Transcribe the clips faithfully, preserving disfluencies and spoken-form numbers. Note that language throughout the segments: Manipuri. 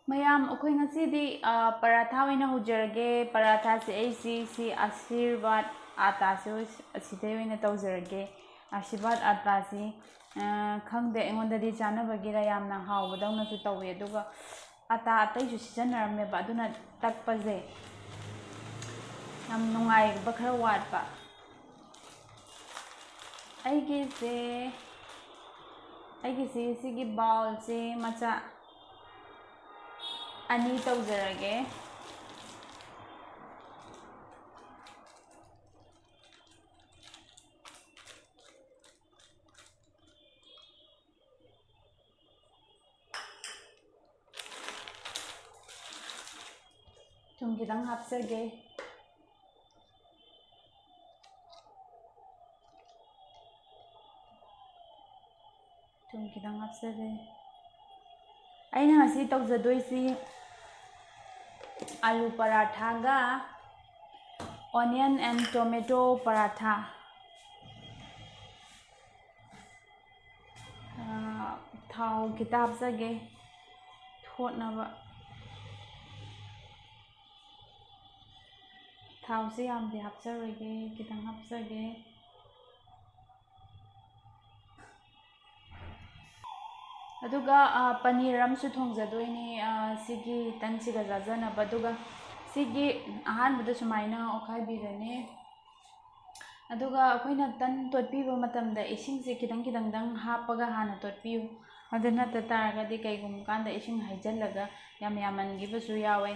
ꯃꯌꯥꯝ, ꯑꯩꯈꯣꯏ ꯉꯁꯤꯗꯤ, ꯑ, ꯄꯔꯥꯊꯥ ꯑꯣꯏꯅ ꯍꯧꯖꯔꯒꯦ꯫ ꯄꯔꯥꯊꯥꯁꯦ ꯑꯩꯁꯤ ꯁꯤ ꯑꯥꯁꯤꯔꯕꯥꯗ ꯑꯥꯇꯥꯁꯦ ꯑꯣꯏ-, ꯑꯁꯤꯗꯩ ꯑꯣꯏꯅ ꯇꯧꯖꯔꯒꯦ꯫ ꯑꯥꯁꯤꯔꯕꯥꯗ ꯑꯥꯇꯥꯁꯤ, ꯑ, ꯈꯪꯗꯦ, ꯑꯩꯉꯣꯟꯗꯗꯤ ꯆꯥꯅꯕꯒꯤꯔ ꯌꯥꯝꯅ ꯍꯥꯎꯕꯗꯧꯅꯁꯨ ꯇꯧꯋꯤ꯫ ꯑꯗꯨꯒ ꯑꯥꯇꯥ ꯑꯇꯩꯁꯨ ꯁꯤꯖꯤꯟꯅꯔꯝꯃꯦꯕ, ꯑꯗꯨꯅ ꯇꯛꯄꯁꯦ ꯌꯥꯝ ꯅꯨꯡꯉꯥꯏꯕ ꯈꯔ ꯋꯥꯠꯄ꯫ ꯑꯩꯒꯤꯁꯦ, ꯑꯩꯒꯤꯁꯦ ꯁꯤꯒꯤ ꯕꯥꯎꯜꯁꯦ ꯃꯆꯥ ꯑꯅꯤ ꯇꯧꯖꯔꯒꯦ꯫ ꯊꯨꯝ ꯈꯤꯇꯪ ꯍꯥꯞꯆꯒꯦ꯫ ꯊꯨꯝ ꯈꯤꯇꯪ ꯍꯥꯞꯆꯒꯦ꯫ ꯑꯩꯅ ꯉꯁꯤ ꯇꯧꯖꯗꯣꯏꯁꯤ ꯑꯥꯂꯨ ꯄꯔꯥꯊꯥꯒ onion and tomato ꯄꯔꯥꯊꯥ꯫ ꯑꯥ, ꯊꯥꯎ ꯈꯤꯇ ꯍꯥꯞꯆꯒꯦ ꯊꯣꯠꯅꯕ꯫ ꯊꯥꯎꯁꯦ ꯌꯥꯝꯗꯤ ꯍꯥꯞꯆꯔꯣꯏꯒꯦ, ꯈꯤꯇꯪ ꯍꯥꯞꯆꯒꯦ꯫ ꯑꯗꯨꯒ, ꯑ, ꯄꯅꯤꯔ ꯑꯃꯁꯨ ꯊꯣꯡꯖꯗꯣꯏꯅꯦ, ꯑ, ꯁꯤꯒꯤ ꯇꯟꯁꯤꯒ ꯆꯥꯖꯅꯕ꯫ ꯑꯗꯨꯒ ꯁꯤꯒꯤ ꯑꯍꯥꯟꯕꯗ ꯁꯨꯃꯥꯏꯅ ꯑꯣꯠꯈꯥꯏꯕꯤꯔꯅꯤ꯫ ꯑꯗꯨꯒ ꯑꯩꯈꯣꯏꯅ ꯇꯟ ꯇꯣꯠꯄꯤꯕ ꯃꯇꯝꯗ ꯏꯁꯤꯡꯁꯦ ꯈꯤꯇꯪ ꯈꯤꯇꯪꯗꯪ ꯍꯥꯞꯄꯒ ꯍꯥꯟꯅ ꯇꯣꯠꯄꯤꯌꯨ꯫ ꯑꯗꯨ ꯅꯠꯇ ꯇꯥꯔꯒꯗꯤ ꯀꯩꯒꯨꯝꯕ ꯀꯥꯟꯗ ꯏꯁꯤꯡ ꯍꯩꯖꯤꯜꯂꯒ ꯌꯥꯝ ꯌꯥꯝꯃꯟꯈꯤꯕꯁꯨ ꯌꯥꯎꯋꯦ꯫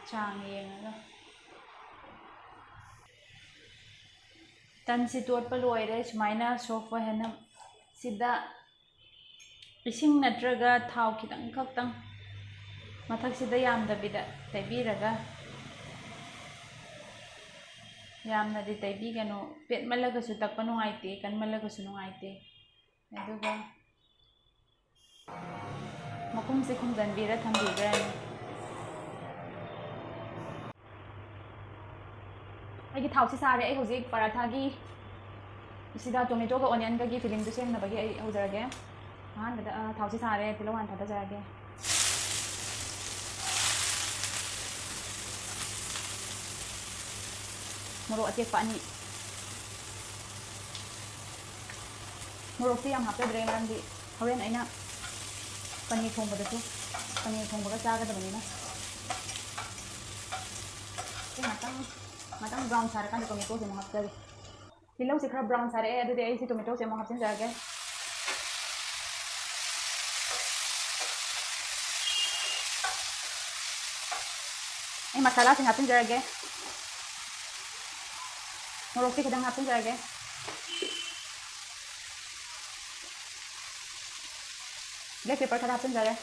ꯆꯥꯡ ꯌꯦꯡꯉꯒ꯫ ꯇꯟꯁꯤ ꯇꯣꯠꯄ ꯂꯣꯏꯔꯦ꯫ ꯁꯨꯃꯥꯏꯅ soft ꯑꯣꯏꯍꯟꯅ-, ꯁꯤꯗ ꯏꯁꯤꯡ ꯅꯠꯇ꯭ꯔꯒ ꯊꯥꯎ ꯈꯤꯇꯪ ꯈꯛꯇꯪ ꯃꯊꯛꯁꯤꯗ ꯌꯥꯝꯗꯕꯤꯗ ꯇꯩꯕꯤꯔꯒ, ꯌꯥꯝꯅꯗꯤ ꯇꯩꯕꯤꯒꯅꯨ, ꯄꯦꯠꯃꯜꯂꯒꯁꯨ ꯇꯛꯄ ꯅꯨꯡꯉꯥꯏꯇꯦ, ꯀꯟꯃꯜꯂꯒꯁꯨ ꯅꯨꯡꯉꯥꯏꯇꯦ꯫ ꯑꯗꯨꯒ ꯃꯈꯨꯝꯁꯦ ꯈꯨꯝꯖꯤꯟꯕꯤꯔ ꯊꯝꯕꯤꯈ꯭ꯔꯅꯤ꯫ ꯑꯩꯒꯤ ꯊꯥꯎꯁꯤ ꯁꯥꯔꯦ꯫ ꯑꯩ ꯍꯧꯖꯤꯛ ꯄꯔꯥꯊꯥꯒꯤ ꯁꯤꯗ tomatoꯒ onionꯒꯒꯤ filling ꯁꯦꯝꯅꯕꯒꯤ ꯑꯩ ꯍꯧꯖꯔꯒꯦ꯫ ꯑꯍꯥꯟꯕꯗ, ꯑ, ꯊꯥꯎꯁꯤ ꯁꯥꯔꯦ, ꯇꯤꯜꯍꯧ ꯍꯥꯟꯅ ꯊꯥꯗꯖꯔꯒꯦ꯫ ꯃꯣꯔꯣꯛ ꯑꯇꯦꯛꯄ ꯑꯅꯤ꯫ ꯃꯣꯔꯣꯛꯁꯤ ꯌꯥꯝ ꯍꯥꯞꯆꯗ꯭ꯔꯦ, ꯃꯔꯝꯗꯤ ꯍꯣꯔꯦꯟ ꯑꯩꯅ ꯄꯅꯤꯔ ꯊꯣꯡꯕꯗꯁꯨ, ꯄꯅꯤꯔ ꯊꯣꯡꯕꯒ ꯆꯥꯒꯗꯕꯅꯤꯅ꯫ ꯁꯤ ꯉꯥꯛꯇꯪ, ꯉꯥꯛꯇꯪ brown ꯁꯥꯔꯀꯥꯟꯗ tomatoꯁꯦ ꯑꯃꯨꯛ ꯍꯥꯞꯆꯒꯦ꯫ ꯇꯤꯜꯍꯧꯁꯦ ꯈꯔ brown ꯁꯥꯔꯛꯑꯦ, ꯑꯗꯨꯗꯤ ꯑꯩ ꯁꯤ tomatoꯁꯦ ꯑꯃꯨꯛ ꯍꯥꯞꯆꯤꯟꯖꯔꯒꯦ꯫ ꯑꯩ ꯃꯁꯥꯂꯥꯁꯤꯡ ꯍꯥꯞꯆꯤꯟꯖꯔꯒꯦ꯫ ꯃꯣꯔꯣꯛꯁꯤ ꯈꯤꯇꯪ ꯍꯥꯞꯆꯤꯟꯖꯔꯒꯦ꯫ Black pepper ꯈꯔ ꯍꯥꯞꯆꯤꯟꯖꯔꯦ꯫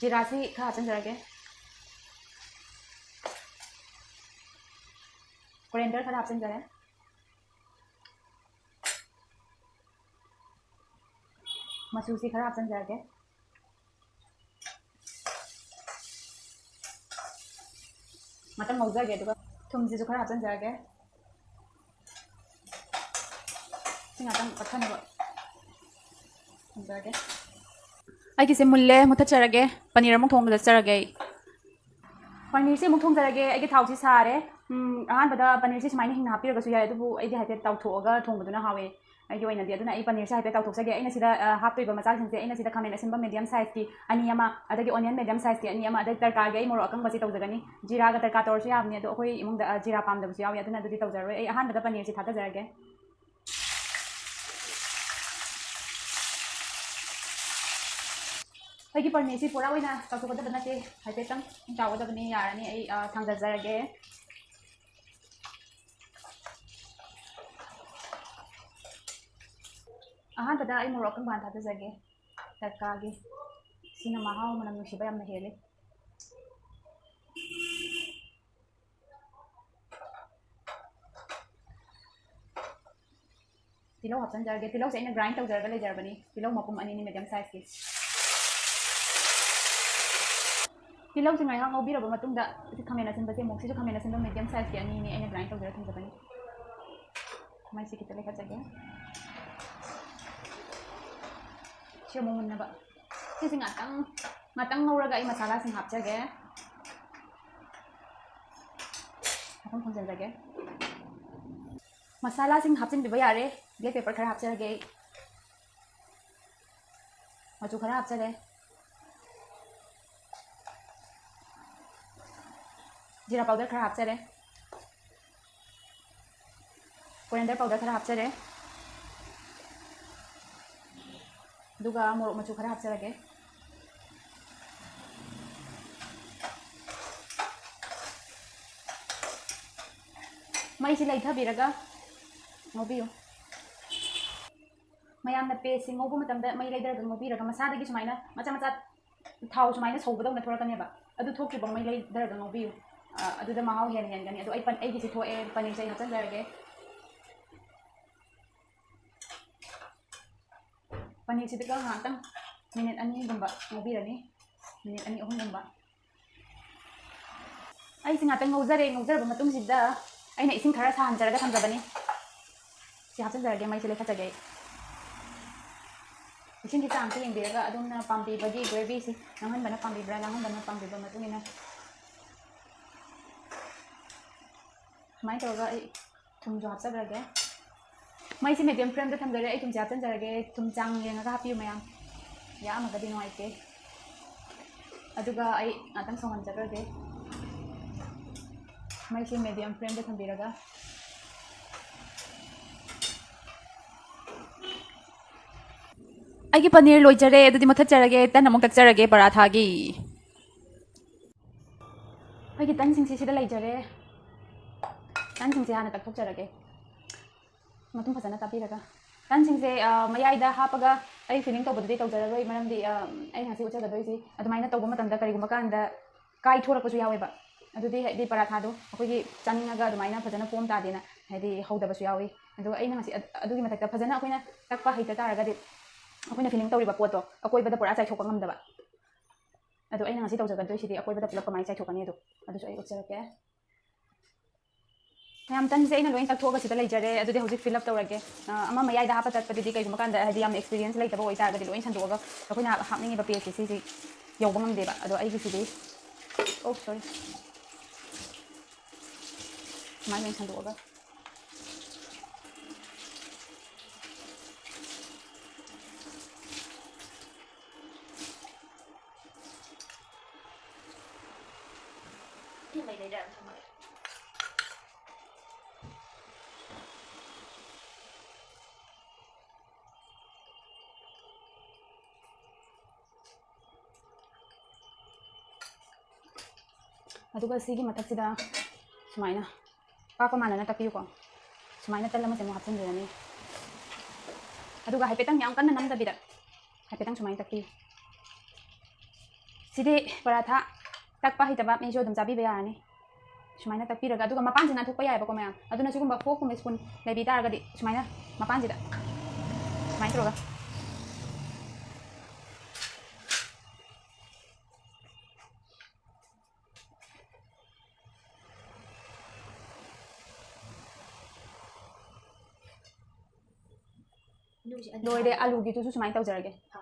ꯖꯤꯔꯥꯁꯤ ꯈꯔ ꯍꯥꯞꯆꯤꯟꯖꯔꯒꯦ꯫ Coriander ꯈꯔ ꯍꯥꯞꯆꯤꯟꯖꯔꯦ꯫ ꯃꯆꯨꯁꯤ ꯈꯔ ꯍꯥꯞꯆꯤꯟꯖꯔꯒꯦ꯫ ꯉꯥꯛꯇꯪ ꯉꯧꯖꯒꯦ, ꯑꯗꯨꯒ ꯊꯨꯝꯁꯤꯁꯨ ꯈꯔ ꯍꯥꯞꯆꯤꯟꯖꯔꯒꯦ꯫ ꯁꯤ ꯉꯥꯛꯇꯪ ꯄꯠꯊꯅꯕ ꯊꯝꯖꯔꯒꯦ꯫ ꯑꯩꯒꯤꯁꯦ ꯃꯨꯜꯂꯦ, ꯃꯨꯊꯠꯆꯔꯒꯦ꯫ ꯄꯅꯤꯔ ꯑꯃꯨꯛ ꯊꯣꯡꯕꯗ ꯆꯠꯆꯔꯒꯦ ꯑꯩ꯫ ꯄꯅꯤꯔꯁꯦ ꯑꯃꯨꯛ ꯊꯣꯡꯖꯔꯒꯦ꯫ ꯑꯩꯒꯤ ꯊꯥꯎꯁꯤ ꯁꯥꯔꯦ꯫ ꯎꯝ, ꯑꯍꯥꯟꯕꯗ ꯄꯅꯤꯔꯁꯦ ꯁꯨꯃꯥꯏꯅ ꯍꯤꯡꯅ ꯍꯥꯞꯄꯤꯔꯒꯁꯨ ꯌꯥꯏ, ꯑꯗꯨꯕꯨ ꯑꯩꯗꯤ ꯍꯥꯏꯐꯦꯠ ꯇꯥꯎꯊꯣꯛꯑꯒ ꯊꯣꯡꯕꯗꯨꯅ ꯍꯥꯎꯋꯦ꯫ ꯑꯩꯒꯤ ꯑꯣꯏꯅꯗꯤ꯫ ꯑꯗꯨꯅ ꯑꯩ ꯄꯅꯤꯔꯁꯦ ꯍꯥꯏꯐꯦꯠ ꯇꯥꯎꯊꯣꯛꯆꯒꯦ꯫ ꯑꯩꯅ ꯁꯤꯗ, ꯑ, ꯍꯥꯞꯇꯣꯏꯕ ꯃꯆꯥꯛꯁꯤꯡꯁꯦ, ꯑꯩꯅ ꯁꯤꯗ ꯈꯥꯃꯦꯟ ꯑꯁꯤꯟꯕ medium sizeꯀꯤ ꯑꯅꯤ ꯑꯃ, ꯑꯗꯒꯤ onion medium sizeꯀꯤ ꯑꯅꯤ ꯑꯃ, ꯑꯗꯩ ꯇꯔꯀꯥꯔꯒꯤ ꯑꯩ ꯃꯣꯔꯣꯛ ꯑꯀꯪꯕꯁꯤ ꯇꯧꯖꯒꯅꯤ꯫ ꯖꯤꯔꯥꯒ ꯇꯔꯀꯥꯔ ꯇꯧꯔꯁꯨ ꯌꯥꯕꯅꯤ, ꯑꯗꯣ ꯑꯩꯈꯣꯏ ꯏꯃꯨꯡꯗ, ꯑ, ꯖꯤꯔꯥ ꯄꯥꯝꯗꯕꯁꯨ ꯌꯥꯎꯏ, ꯑꯗꯨꯅ ꯑꯗꯨꯗꯤ ꯇꯧꯖꯔꯣꯏ꯫ ꯑꯩ ꯑꯍꯥꯟꯕꯗ ꯄꯅꯤꯔꯁꯤ ꯊꯥꯗꯖꯔꯒꯦ꯫ ꯑꯩꯒꯤ ꯄꯅꯤꯔꯁꯤ ꯄꯨꯔꯥ ꯑꯣꯏꯅ ꯇꯥꯎꯊꯣꯛꯀꯗꯕ ꯅꯠꯇꯦ, ꯍꯥꯏꯐꯦꯠꯇꯪ ꯇꯥꯎꯒꯗꯕꯅꯤ꯫ ꯌꯥꯔꯅꯤ, ꯑꯩ, ꯑ, ꯊꯥꯡꯗꯖꯔꯒꯦ꯫ ꯑꯍꯥꯟꯕꯗ ꯑꯩ ꯃꯣꯔꯣꯛ ꯑꯀꯪꯕ ꯍꯥꯟꯅ ꯊꯥꯗꯖꯒꯦ꯫ ꯇꯠꯀꯥꯒꯤ ꯁꯤꯅ ꯃꯍꯥꯎ ꯃꯅꯝ ꯅꯨꯡꯁꯤꯕ ꯌꯥꯝꯅ ꯍꯦꯜꯂꯤ꯫ ꯇꯤꯜꯍꯧ ꯍꯥꯞꯆꯤꯟꯖꯔꯒꯦ꯫ ꯇꯤꯜꯍꯧꯁꯦ ꯑꯩꯅ grind ꯇꯧꯖꯔꯒ ꯂꯩꯖꯔꯕꯅꯤ꯫ ꯇꯤꯜꯍꯧ ꯃꯄꯨꯝ ꯑꯅꯤꯅꯤ, medium sizeꯀꯤ꯫ ꯇꯤꯜꯍꯧꯁꯦ ꯉꯥꯏꯍꯥꯛ ꯉꯧꯕꯤꯔꯕ ꯃꯇꯨꯡꯗ, ꯁꯤ ꯈꯥꯃꯦꯟ ꯑꯁꯤꯟꯕꯁꯦ ꯑꯃꯨꯛ, ꯁꯤꯁꯨ ꯈꯥꯃꯦꯟ ꯑꯁꯤꯟꯕ medium sizeꯀꯤ ꯑꯅꯤꯅꯤ ꯑꯩꯅ grind ꯇꯧꯖꯔꯒ ꯊꯝꯖꯕꯅꯤ꯫ ꯃꯩꯁꯤ ꯈꯤꯇ ꯂꯩꯈꯠꯆꯒꯦ꯫ ꯁꯤ ꯑꯃꯨꯛ ꯃꯨꯟꯅꯕ꯫ ꯁꯤꯁꯦ ꯉꯥꯛꯇꯪ, ꯉꯥꯛꯇꯪ ꯉꯧꯔꯒ ꯑꯩ ꯃꯁꯥꯂꯥꯁꯤꯡ ꯍꯥꯞꯆꯒꯦ꯫ ꯉꯥꯛꯇꯪ ꯊꯝꯖꯤꯟꯖꯒꯦ꯫ ꯃꯁꯥꯂꯥꯁꯤꯡ ꯍꯥꯞꯆꯤꯟꯕꯤꯕ ꯌꯥꯔꯦ꯫ Black pepper ꯈꯔ ꯍꯥꯞꯆꯔꯒꯦ ꯑꯩ꯫ ꯃꯆꯨ ꯈꯔ ꯍꯥꯞꯆꯔꯦ꯫ ꯖꯤꯔꯥ powder ꯈꯔ ꯍꯥꯞꯆꯔꯦ꯫ Coriander powder ꯈꯔ ꯍꯥꯞꯆꯔꯦ꯫ ꯑꯗꯨꯒ ꯃꯣꯔꯣꯛ ꯃꯆꯨ ꯈꯔ ꯍꯥꯞꯆꯔꯒꯦ꯫ ꯃꯩꯁꯤ ꯂꯩꯊꯕꯤꯔꯒ ꯉꯧꯕꯤꯌꯨ꯫ ꯃꯌꯥꯝꯅ paste ꯁꯤ ꯉꯧꯕ ꯃꯇꯝꯗ ꯃꯩ ꯂꯩꯊꯔꯒ ꯉꯧꯕꯤꯔꯒ ꯃꯁꯥꯗꯒꯤ ꯁꯨꯃꯥꯏꯅ ꯃꯆꯥ ꯃꯆꯥ ꯊꯥꯎ ꯁꯨꯃꯥꯏꯅ ꯁꯧꯕꯗꯧꯅ ꯊꯣꯛꯂꯛꯀꯅꯦꯕ꯫ ꯑꯗꯨ ꯊꯣꯛꯇ꯭ꯔꯤꯐꯥꯎ ꯃꯩ ꯂꯩꯊꯔꯒ ꯉꯧꯕꯤꯌꯨ꯫ ꯑ, ꯑꯗꯨꯗ ꯃꯍꯥꯎ ꯍꯦꯟꯅ ꯍꯦꯟꯒꯅꯤ꯫ ꯑꯗꯣ ꯑꯩ ꯄꯟ-, ꯑꯩꯒꯤꯁꯤ ꯊꯣꯛꯑꯦ, ꯄꯅꯤꯔꯁꯦ ꯑꯩ ꯍꯥꯞꯆꯤꯟꯖꯔꯒꯦ꯫ ꯄꯅꯤꯔꯁꯤꯗꯒ ꯉꯥꯏꯍꯥꯛꯇꯪ minute ꯑꯅꯤꯒꯨꯝꯕ ꯉꯧꯕꯤꯔꯅꯤ, minute ꯑꯅꯤ ꯑꯍꯨꯝꯒꯨꯝꯕ꯫ ꯑꯩꯁꯤ ꯉꯥꯛꯇꯪ ꯉꯧꯖꯔꯦ꯫ ꯉꯧꯖꯔꯕ ꯃꯇꯨꯡꯁꯤꯗ ꯑꯩꯅ ꯏꯁꯤꯡ ꯈꯔ ꯁꯥꯍꯟꯖꯔꯒ ꯊꯝꯖꯕꯅꯤ꯫ ꯁꯤ ꯍꯥꯞꯆꯤꯟꯖꯔꯒꯦ, ꯃꯩꯁꯦ ꯂꯩꯈꯠꯆꯒꯦ ꯑꯩ꯫ ꯏꯁꯤꯡꯒꯤ ꯆꯥꯡꯁꯦ ꯌꯦꯡꯕꯤꯔꯒ ꯑꯗꯣꯝꯅ ꯄꯥꯝꯕꯤꯕꯒꯤ gravy ꯁꯤ ꯅꯪꯍꯟꯕꯅ ꯄꯥꯝꯕꯤꯕ꯭ꯔꯥ, ꯅꯪꯍꯟꯗꯕꯅ ꯄꯥꯝꯕꯤꯕ ꯃꯇꯨꯡ ꯏꯟꯅ ꯁꯨꯃꯥꯏꯅ ꯇꯧꯔꯒ ꯑꯩ ꯊꯨꯝꯁꯨ ꯍꯥꯞꯆꯈ꯭ꯔꯒꯦ꯫ ꯃꯩꯁꯦ medium flame ꯗ ꯊꯝꯖꯔꯦ꯫ ꯑꯩ ꯊꯨꯝꯁꯦ ꯍꯥꯞꯆꯤꯟꯖꯔꯒꯦ꯫ ꯊꯨꯝ ꯆꯥꯡ ꯌꯦꯡꯉꯒ ꯍꯥꯞꯄꯤꯌꯨ ꯃꯌꯥꯝ, ꯌꯥꯝꯃꯒꯗꯤ ꯅꯨꯡꯉꯥꯏꯇꯦ꯫ ꯑꯗꯨꯒ ꯑꯩ ꯉꯥꯛꯇꯪ ꯁꯧꯍꯟꯖꯈ꯭ꯔꯒꯦ꯫ ꯃꯩꯁꯦ medium flame ꯗ ꯊꯝꯕꯤꯔꯒ꯫ ꯑꯩꯒꯤ ꯄꯅꯤꯔ ꯂꯣꯏꯖꯔꯦ꯫ ꯑꯗꯨꯗꯤ ꯃꯨꯊꯠꯆꯔꯒꯦ, ꯇꯟ ꯑꯃꯨꯛ ꯇꯛꯆꯔꯒꯦ ꯄꯔꯥꯊꯥꯒꯤ꯫ ꯑꯩꯒꯤ ꯇꯟꯁꯤꯡꯁꯤ ꯁꯤꯗ ꯂꯩꯖꯔꯦ꯫ ꯇꯟꯁꯤꯡꯁꯦ ꯍꯥꯟꯅ ꯇꯛꯊꯣꯛꯆꯔꯒꯦ꯫ ꯃꯇꯨꯝ ꯐꯖꯅ ꯇꯥꯕꯤꯔꯒ ꯇꯟꯁꯤꯡꯁꯦ, ꯑ, ꯃꯌꯥꯏꯗ ꯍꯥꯞꯄꯒ ꯑꯩ filling ꯇꯧꯕꯗꯨꯗꯤ ꯇꯧꯖꯔꯔꯣꯏ, ꯃꯔꯝꯗꯤ, ꯑ, ꯑꯩꯅ ꯉꯁꯤ ꯎꯠꯆꯒꯗꯣꯏꯁꯤ ꯑꯗꯨꯃꯥꯏꯅ ꯇꯧꯕ ꯃꯇꯝꯗ ꯀꯔꯤꯒꯨꯝꯕ ꯀꯥꯟꯗ ꯀꯥꯏꯊꯣꯔꯛꯄꯁꯨ ꯌꯥꯎꯋꯦꯕ꯫ ꯑꯗꯨꯗꯤ ꯍꯥꯏꯗꯤ ꯄꯔꯥꯊꯥꯗꯣ ꯑꯩꯈꯣꯏꯒꯤ ꯆꯥꯅꯤꯡꯉꯒ ꯑꯗꯨꯃꯥꯏꯅ ꯐꯖꯅ form ꯇꯥꯗꯦꯅ ꯍꯥꯏꯗꯤ ꯍꯧꯗꯕꯁꯨ ꯌꯥꯎꯋꯤ꯫ ꯑꯗꯨꯒ ꯑꯩꯅ ꯉꯁꯤ ꯑꯗ-, ꯑꯗꯨꯒꯤ ꯃꯊꯛꯇ ꯐꯖꯅ ꯑꯩꯈꯣꯏꯅ ꯇꯛꯄ ꯍꯩꯇ ꯇꯥꯔꯒꯗꯤ ꯑꯩꯈꯣꯏꯅ filling ꯇꯧꯔꯤꯕ ꯄꯣꯠꯇꯣ ꯑꯀꯣꯏꯕꯗ ꯄꯨꯔꯥ ꯆꯥꯏꯊꯣꯛꯄ ꯉꯝꯗꯕ꯫ ꯑꯗꯣ ꯑꯩꯅ ꯉꯁꯤ ꯇꯧꯖꯒꯗꯣꯏꯁꯤꯗꯤ ꯑꯀꯣꯏꯕꯗ ꯄꯨꯂꯞ ꯀꯃꯥꯏꯅ ꯆꯥꯏꯊꯣꯛꯀꯅꯤ ꯑꯗꯣ ꯑꯗꯨꯁꯨ ꯑꯩ ꯎꯠꯆꯔꯛꯀꯦ꯫ ꯃꯌꯥꯝ, ꯇꯟꯁꯦ ꯑꯩꯅ ꯂꯣꯏ ꯇꯛꯊꯣꯛꯑꯒ ꯁꯤꯗ ꯂꯩꯖꯔꯦ꯫ ꯑꯗꯨꯗꯤ ꯍꯧꯖꯤꯛ fill up ꯇꯧꯔꯒꯦ꯫ ꯑ, ꯑꯃ ꯃꯌꯥꯏꯗ ꯍꯥꯞꯄ ꯇꯠꯄꯗꯨꯗꯤ ꯀꯩꯒꯨꯝꯕ ꯀꯥꯟꯗ, ꯍꯥꯏꯗꯤ, ꯌꯥꯝꯅ experience ꯂꯩꯇꯕ ꯑꯣꯏꯇꯥꯔꯒꯗꯤ ꯂꯣꯏ ꯁꯟꯗꯣꯛꯑꯒ ꯑꯩꯈꯣꯏꯅ ꯍꯥꯞꯅꯤꯡꯉꯤꯕ pieceꯁꯦ ꯁꯤꯁꯦ ꯌꯧꯕ ꯉꯝꯗꯦꯕ꯫ ꯑꯗꯣ ꯑꯩꯒꯤꯁꯤꯗꯤ, oh, sorry, ꯁꯨꯃꯥꯏꯅ ꯂꯣꯏ ꯁꯟꯗꯣꯛꯑꯒ꯫ ꯁꯤ ꯃꯩꯗꯩꯗ ꯑꯗꯨꯝ ꯊꯝꯃꯒꯦ꯫ ꯑꯗꯨꯒ ꯁꯤꯒꯤ ꯃꯊꯛꯁꯤꯗ ꯁꯨꯃꯥꯏꯅ ꯄꯥꯛꯄ ꯃꯥꯟꯅꯅ ꯇꯛꯄꯤꯌꯨꯀꯣ꯫ ꯁꯨꯃꯥꯏꯅ ꯇꯜ ꯑꯃꯁꯦ ꯑꯃꯨꯛ ꯍꯥꯞꯆꯤꯟꯕꯤꯔꯅꯤ꯫ ꯑꯗꯨꯒ ꯍꯥꯏꯐꯦꯠꯇꯪ, ꯌꯥꯝ ꯀꯟꯅ ꯅꯝꯗꯕꯤꯗ ꯍꯥꯏꯐꯦꯠꯇꯪ ꯁꯨꯃꯥꯏꯅ ꯇꯛꯄꯤꯌꯨ꯫ ꯁꯤꯗꯤ ꯄꯔꯥꯊꯥ ꯇꯛꯄ ꯍꯩꯇꯕ ꯃꯤꯁꯨ ꯑꯗꯨꯝ ꯆꯥꯕꯤꯕ ꯌꯥꯔꯅꯤ꯫ ꯁꯨꯃꯥꯏꯅ ꯇꯛꯄꯤꯔꯒ, ꯑꯗꯨꯒ ꯃꯄꯥꯟꯁꯤ ꯅꯥꯟꯊꯣꯛꯄ ꯌꯥꯏꯑꯕꯀꯣ ꯃꯌꯥꯝ꯫ ꯑꯗꯨꯅ ꯁꯤꯒꯨꯝꯕ forkꯀꯨꯝꯕ spoon ꯂꯩꯕꯤ ꯇꯥꯔꯒꯗꯤ ꯁꯨꯃꯥꯏꯅ ꯃꯄꯥꯟꯁꯤꯗ ꯁꯨꯃꯥꯏꯅ ꯇꯧꯔꯒ꯫ ꯅꯨꯡꯁꯦ ꯑꯅꯤ ꯂꯣꯏꯔꯦ, ꯊꯥꯔꯒ ꯑꯂꯨꯒꯤꯗꯨꯁꯨ ꯁꯨꯃꯥꯏꯅ ꯇꯧꯖꯔꯒꯦ꯫ ꯍꯥ꯫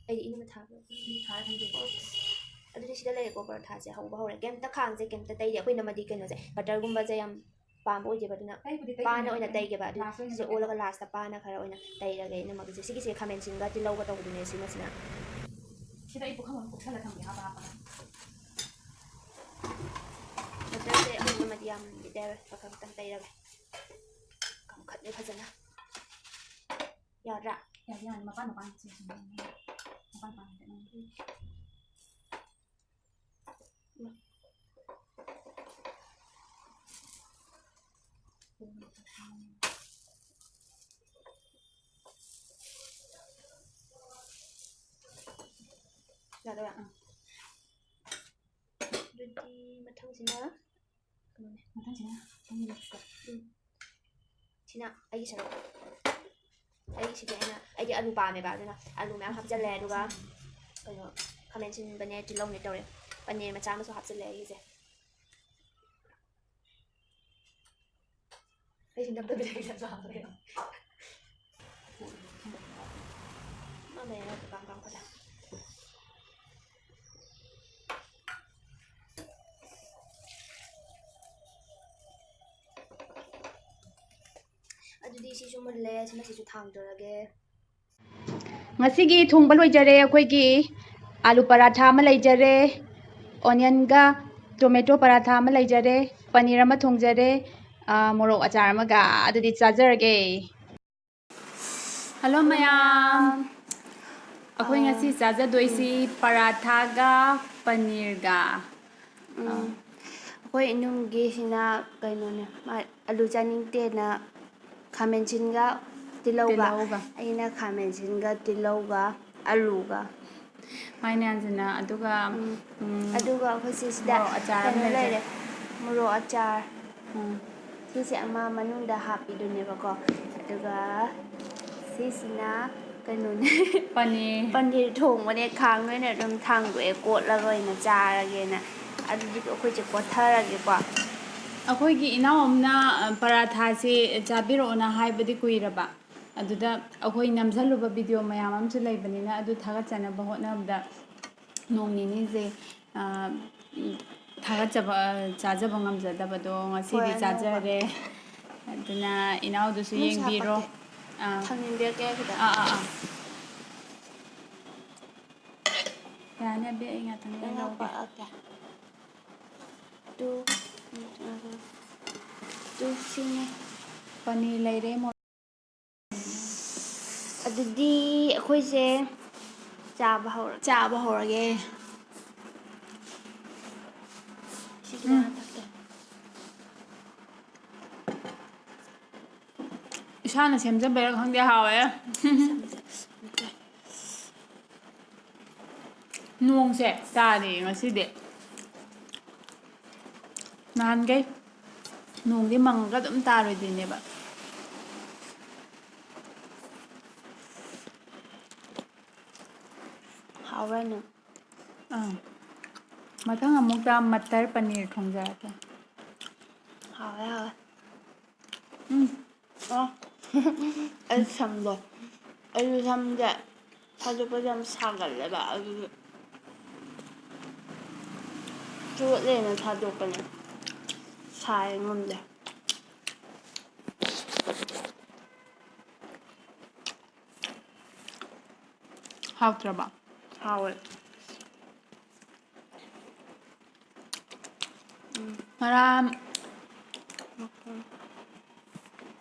ꯑꯩꯗꯤ ꯏꯅꯝꯃ ꯊꯥꯕ, ꯏꯅꯝꯃ ꯊꯥꯔ ꯊꯝꯖꯤꯟꯕ꯫ ꯑꯗꯨꯗꯤ ꯁꯤꯗ ꯂꯩꯔꯦꯀꯣ, ꯄꯔꯣꯊꯥꯁꯦ ꯍꯧꯕ ꯍꯧꯔꯦ꯫ ꯀꯩꯝꯇ ꯈꯥꯡꯁꯦ ꯀꯩꯝꯇ ꯇꯩꯗꯦ꯫ ꯑꯩꯈꯣꯏ ꯏꯅꯝꯃꯗꯤ ꯀꯩꯅꯣꯁꯦ, butterꯒꯨꯝꯕꯁꯦ ꯌꯥꯝ ꯄꯥꯝꯕ ꯑꯣꯏꯗꯦꯕ, ꯑꯗꯨꯅ ꯑꯩꯕꯨꯗꯤ ꯇꯩꯗꯦ꯫ ꯄꯥꯅ ꯑꯣꯏꯅ ꯇꯩꯒꯦꯕ꯫ ꯑꯗꯨ last ꯑꯣꯏꯅ ꯁꯤꯁꯦ ꯇꯩꯒꯦ꯫ ꯑꯣꯜꯂꯒ lastꯇ ꯄꯥꯅ ꯈꯔ ꯑꯣꯏꯅ ꯇꯩꯔꯒꯦ ꯏꯅꯝꯃꯒꯤꯁꯦ꯫ ꯁꯤꯒꯤꯁꯦ ꯈꯥꯃꯦꯟ ꯑꯁꯤꯟꯒ ꯇꯤꯜꯍꯧꯒ ꯇꯧꯕꯗꯨꯅꯦ ꯁꯤꯃꯁꯤꯅ꯫ ꯁꯤꯗ ꯑꯩ ꯄꯨꯈꯝ ꯑꯃ ꯀꯨꯞꯁꯜꯂ ꯊꯝꯒꯦ, ꯍꯥꯞꯄ ꯍꯥꯞꯄꯒ꯫ Butterꯁꯦ ꯑꯩꯈꯣꯏ ꯏꯅꯝꯃꯗꯤ ꯌꯥꯝꯗꯤ ꯇꯩꯔꯣꯏ, ꯈꯔ ꯈꯛꯇꯪ ꯇꯩꯔꯒꯦ꯫ ꯀꯥꯝꯈꯠꯂꯦ ꯐꯖꯅ꯫ ꯌꯥꯗ꯭ꯔꯥ? ꯌꯥꯅꯤ, ꯌꯥꯅꯤ꯫ ꯃꯄꯥꯟ, ꯃꯄꯥꯟ, ꯁꯤ, ꯁꯤ, ꯃꯄꯥꯟ, ꯃꯄꯥꯟ ꯍꯥꯏꯐꯦꯠ ꯅꯝ-, ꯌꯥꯗꯣꯏꯔꯥ? ꯑꯥ꯫ ꯑꯗꯨꯗꯤ ꯃꯊꯪꯁꯤꯅ ꯀꯩꯅꯣꯅꯦ꯫ ꯃꯊꯪꯁꯤꯅ ꯅꯪꯒꯤ next step꯫ ꯎꯝ꯫ ꯁꯤꯅ ꯑꯩꯒꯤ ꯁꯔꯨꯛ꯫ ꯑꯩꯒꯤꯁꯤꯗꯤ ꯑꯩꯅ, ꯑꯩꯗꯤ ꯑꯂꯨ ꯄꯥꯝꯃꯦꯕ, ꯑꯗꯨꯅ ꯑꯂꯨ ꯃꯌꯥꯝ ꯍꯥꯞꯆꯜꯂꯦ, ꯑꯗꯨꯒ ꯀꯩꯅꯣ, ꯈꯥꯃꯦꯟ ꯑꯁꯤꯟꯕꯅꯦ, ꯇꯤꯜꯍꯧꯅꯦ ꯇꯧꯔꯦ꯫ ꯄꯅꯤꯔ ꯃꯆꯥ ꯑꯃꯁꯨ ꯍꯥꯞꯆꯤꯜꯂꯦ ꯑꯩꯒꯤꯁꯦ꯫ ꯑꯩꯁꯨ ꯅꯝꯗꯕꯤꯗ ꯑꯩ ꯆꯞ ꯆꯥꯕ ꯂꯩꯔꯝꯃꯦ꯫ ꯃꯥ ꯂꯩꯔꯒ ꯀꯥꯡ ꯀꯥꯡ ꯐꯖ꯫ ꯑꯗꯨꯗꯤ ꯁꯤꯁꯨ ꯃꯨꯜꯂꯦ, ꯃꯁꯤꯁꯨ ꯊꯥꯡꯗꯔꯒꯦ꯫ ꯉꯁꯤꯒꯤ ꯊꯣꯡꯕ ꯂꯣꯏꯖꯔꯦ꯫ ꯑꯩꯈꯣꯏꯒꯤ ꯑꯥꯂꯨ ꯄꯔꯥꯊꯥ ꯑꯃ ꯂꯩꯖꯔꯦ, ꯑꯣꯅꯤꯌꯟꯒ ꯇꯣꯃꯦꯇꯣ ꯄꯔꯥꯊꯥ ꯑꯃ ꯂꯩꯖꯔꯦ, ꯄꯅꯤꯔ ꯑꯃ ꯊꯣꯡꯖꯔꯦ, ꯑꯥ, ꯃꯣꯔꯣꯛ ꯑꯆꯥꯔ ꯑꯃꯒ꯫ ꯑꯗꯨꯗꯤ ꯆꯥꯖꯔꯒꯦ꯫ ꯍꯜꯂꯣ ꯃꯌꯥꯝ꯫ ꯑꯩꯈꯣꯏ ꯉꯁꯤ ꯆꯥꯖꯗꯣꯏꯁꯤ ꯄꯔꯥꯊꯥꯒ ꯄꯅꯤꯔꯒ꯫ ꯎꯝ꯫ ꯑꯥ꯫ ꯑꯩꯈꯣꯏ ꯏꯅꯨꯡꯒꯤꯁꯤꯅ ꯀꯩꯅꯣꯅꯦ, ꯃꯥ ꯑꯂꯨ ꯆꯥꯅꯤꯡꯗꯦꯅ ꯈꯥꯃꯦꯟꯁꯤꯟꯒ ꯇꯤꯜꯍꯧꯒ꯫ ꯇꯤꯜꯍꯧꯒ꯫ ꯑꯩꯅ ꯈꯥꯃꯦꯟꯁꯤꯟꯒ ꯇꯤꯜꯍꯧꯒ ꯑꯂꯨꯒ꯫ ꯃꯥꯏꯅ ꯌꯥꯟꯁꯤꯟꯅ, ꯑꯗꯨꯒ, ꯎꯝ꯫ ꯎꯝ, ꯑꯗꯨꯒ ꯑꯩꯈꯣꯏ ꯁꯤꯁꯤꯗ ꯃꯣꯔꯣꯛ ꯑꯆꯥꯔ ꯑꯃ ꯀꯩꯅꯣ ꯂꯩꯔꯦ꯫ ꯂꯩꯔꯦ, ꯃꯣꯔꯣꯛ ꯑꯆꯥꯔ꯫ ꯎꯝ꯫ ꯁꯤꯁꯦ ꯑꯃ ꯃꯅꯨꯡꯗ ꯍꯥꯞꯄꯤꯗꯨꯅꯦꯕꯀꯣ꯫ ꯑꯗꯨꯒ ꯁꯤꯁꯤꯅ ꯀꯩꯅꯣꯅꯦ꯫ ꯄꯅꯤꯔ꯫ ꯄꯅꯤꯔ ꯊꯣꯡꯕꯅꯦ꯫ ꯈꯥꯡꯗ ꯑꯣꯏꯅ ꯑꯗꯨꯝ ꯊꯥꯡꯗꯣꯛꯑꯦ, ꯀꯣꯠꯂꯒ ꯑꯣꯏꯅ ꯆꯥꯔꯒꯦꯅ꯫ ꯑꯗꯨꯗꯤ ꯑꯩꯈꯣꯏꯁꯦ ꯀꯣꯠꯊꯔꯒꯦꯀꯣ꯫ ꯑꯩꯈꯣꯏꯒꯤ ꯏꯅꯥꯎ ꯑꯃꯅ, ꯑ, ꯄꯔꯥꯊꯥꯁꯤ ꯆꯥꯕꯤꯔꯛꯑꯣꯅ ꯍꯥꯏꯕꯗꯤ ꯀꯨꯏꯔꯕ꯫ ꯑꯗꯨꯗ ꯑꯩꯈꯣꯏ ꯅꯝꯁꯤꯜꯂꯨꯕ ꯚꯤꯗꯤꯑꯣ ꯃꯌꯥꯝ ꯑꯃꯁꯨ ꯂꯩꯕꯅꯤꯅ, ꯑꯗꯨ ꯊꯥꯒꯠꯆꯅꯕ ꯍꯣꯠꯅꯕꯗ ꯅꯣꯡ ꯅꯤꯅꯤꯁꯦ, ꯑ, ꯊꯥꯒꯠꯆꯕ, ꯆꯥꯖꯕ ꯉꯝꯖꯗꯕꯗꯣ ꯉꯁꯤꯗꯤ ꯍꯣꯏ, ꯑꯅꯧꯕ꯫ ꯆꯥꯖꯔꯦ꯫ ꯑꯗꯨꯅ ꯏꯅꯥꯎꯗꯨꯁꯨ ꯅꯪꯁꯨ ꯌꯦꯡꯕꯤꯔꯣ꯫ ꯍꯥꯞꯄꯛꯀꯦ꯫ ꯑꯥ꯫ ꯊꯥꯡꯖꯤꯟꯕꯤꯔꯛꯀꯦ ꯈꯤꯇꯪ꯫ ꯑꯥ, ꯑꯥ, ꯑꯥ꯫ ꯌꯥꯅꯤ, ꯑꯕꯦ, ꯑꯩ ꯉꯥꯛꯇꯪ ꯈꯤꯇꯪ ꯂꯩꯔꯧꯒꯦ꯫ ꯍꯥꯞꯄꯛꯑꯒꯦ꯫ ꯇꯨ, ꯇꯨ ꯁꯤꯅꯦ꯫ ꯄꯅꯤꯔ ꯂꯩꯔꯦ, ꯃꯣꯔꯣꯛ ꯑꯗꯨꯗꯤ ꯑꯩꯈꯣꯏꯁꯦ ꯆꯥꯕ ꯍꯧꯔꯒꯦ꯫ ꯆꯥꯕ ꯍꯧꯔꯒꯦ꯫ ꯁꯤꯒꯤꯗ ꯎꯝ꯫ ꯍꯥꯞꯄꯛꯀꯦ꯫ ꯏꯁꯥꯅ ꯁꯦꯝꯖꯕꯩꯔꯥ ꯈꯪꯗꯦ, ꯍꯥꯎꯋꯦ꯫ ꯅꯣꯡꯁꯦ ꯇꯥꯔꯦ ꯉꯁꯤꯗꯤ꯫ ꯅꯍꯥꯟꯈꯩ ꯅꯣꯡꯗꯤ ꯃꯪꯉꯒ ꯑꯗꯨꯝ ꯇꯥꯔꯣꯏꯗꯣꯏꯅꯦꯕ꯫ ꯍꯥꯎꯕ꯭ꯔꯥ ꯅꯪ? ꯑꯥ꯫ ꯃꯊꯪ ꯑꯃꯨꯛꯇ ꯃꯇꯔ ꯄꯅꯤꯔ ꯊꯣꯡꯖꯔꯛꯀꯦ꯫ ꯍꯥꯎꯋꯦ, ꯍꯥꯎꯋꯦ꯫ ꯎꯝ꯫ ꯑꯣ꯫ ꯑꯩ ꯁꯝꯗꯣ꯫ ꯑꯩꯁꯨ ꯁꯝꯁꯦ ꯊꯥꯗꯣꯛꯄꯁꯦ ꯌꯥꯝ ꯁꯥꯒꯜꯂꯦꯕ, ꯑꯗꯨꯒꯤ ꯆꯣꯠꯂꯦꯅ ꯊꯥꯗꯣꯛꯄꯅꯦ꯫ ꯁꯥꯏ ꯉꯝꯗꯦ꯫ ꯍꯥꯎꯇ꯭ꯔꯕ? ꯍꯥꯎꯋꯦ꯫ ꯎꯝ꯫ ꯉꯔꯥꯡ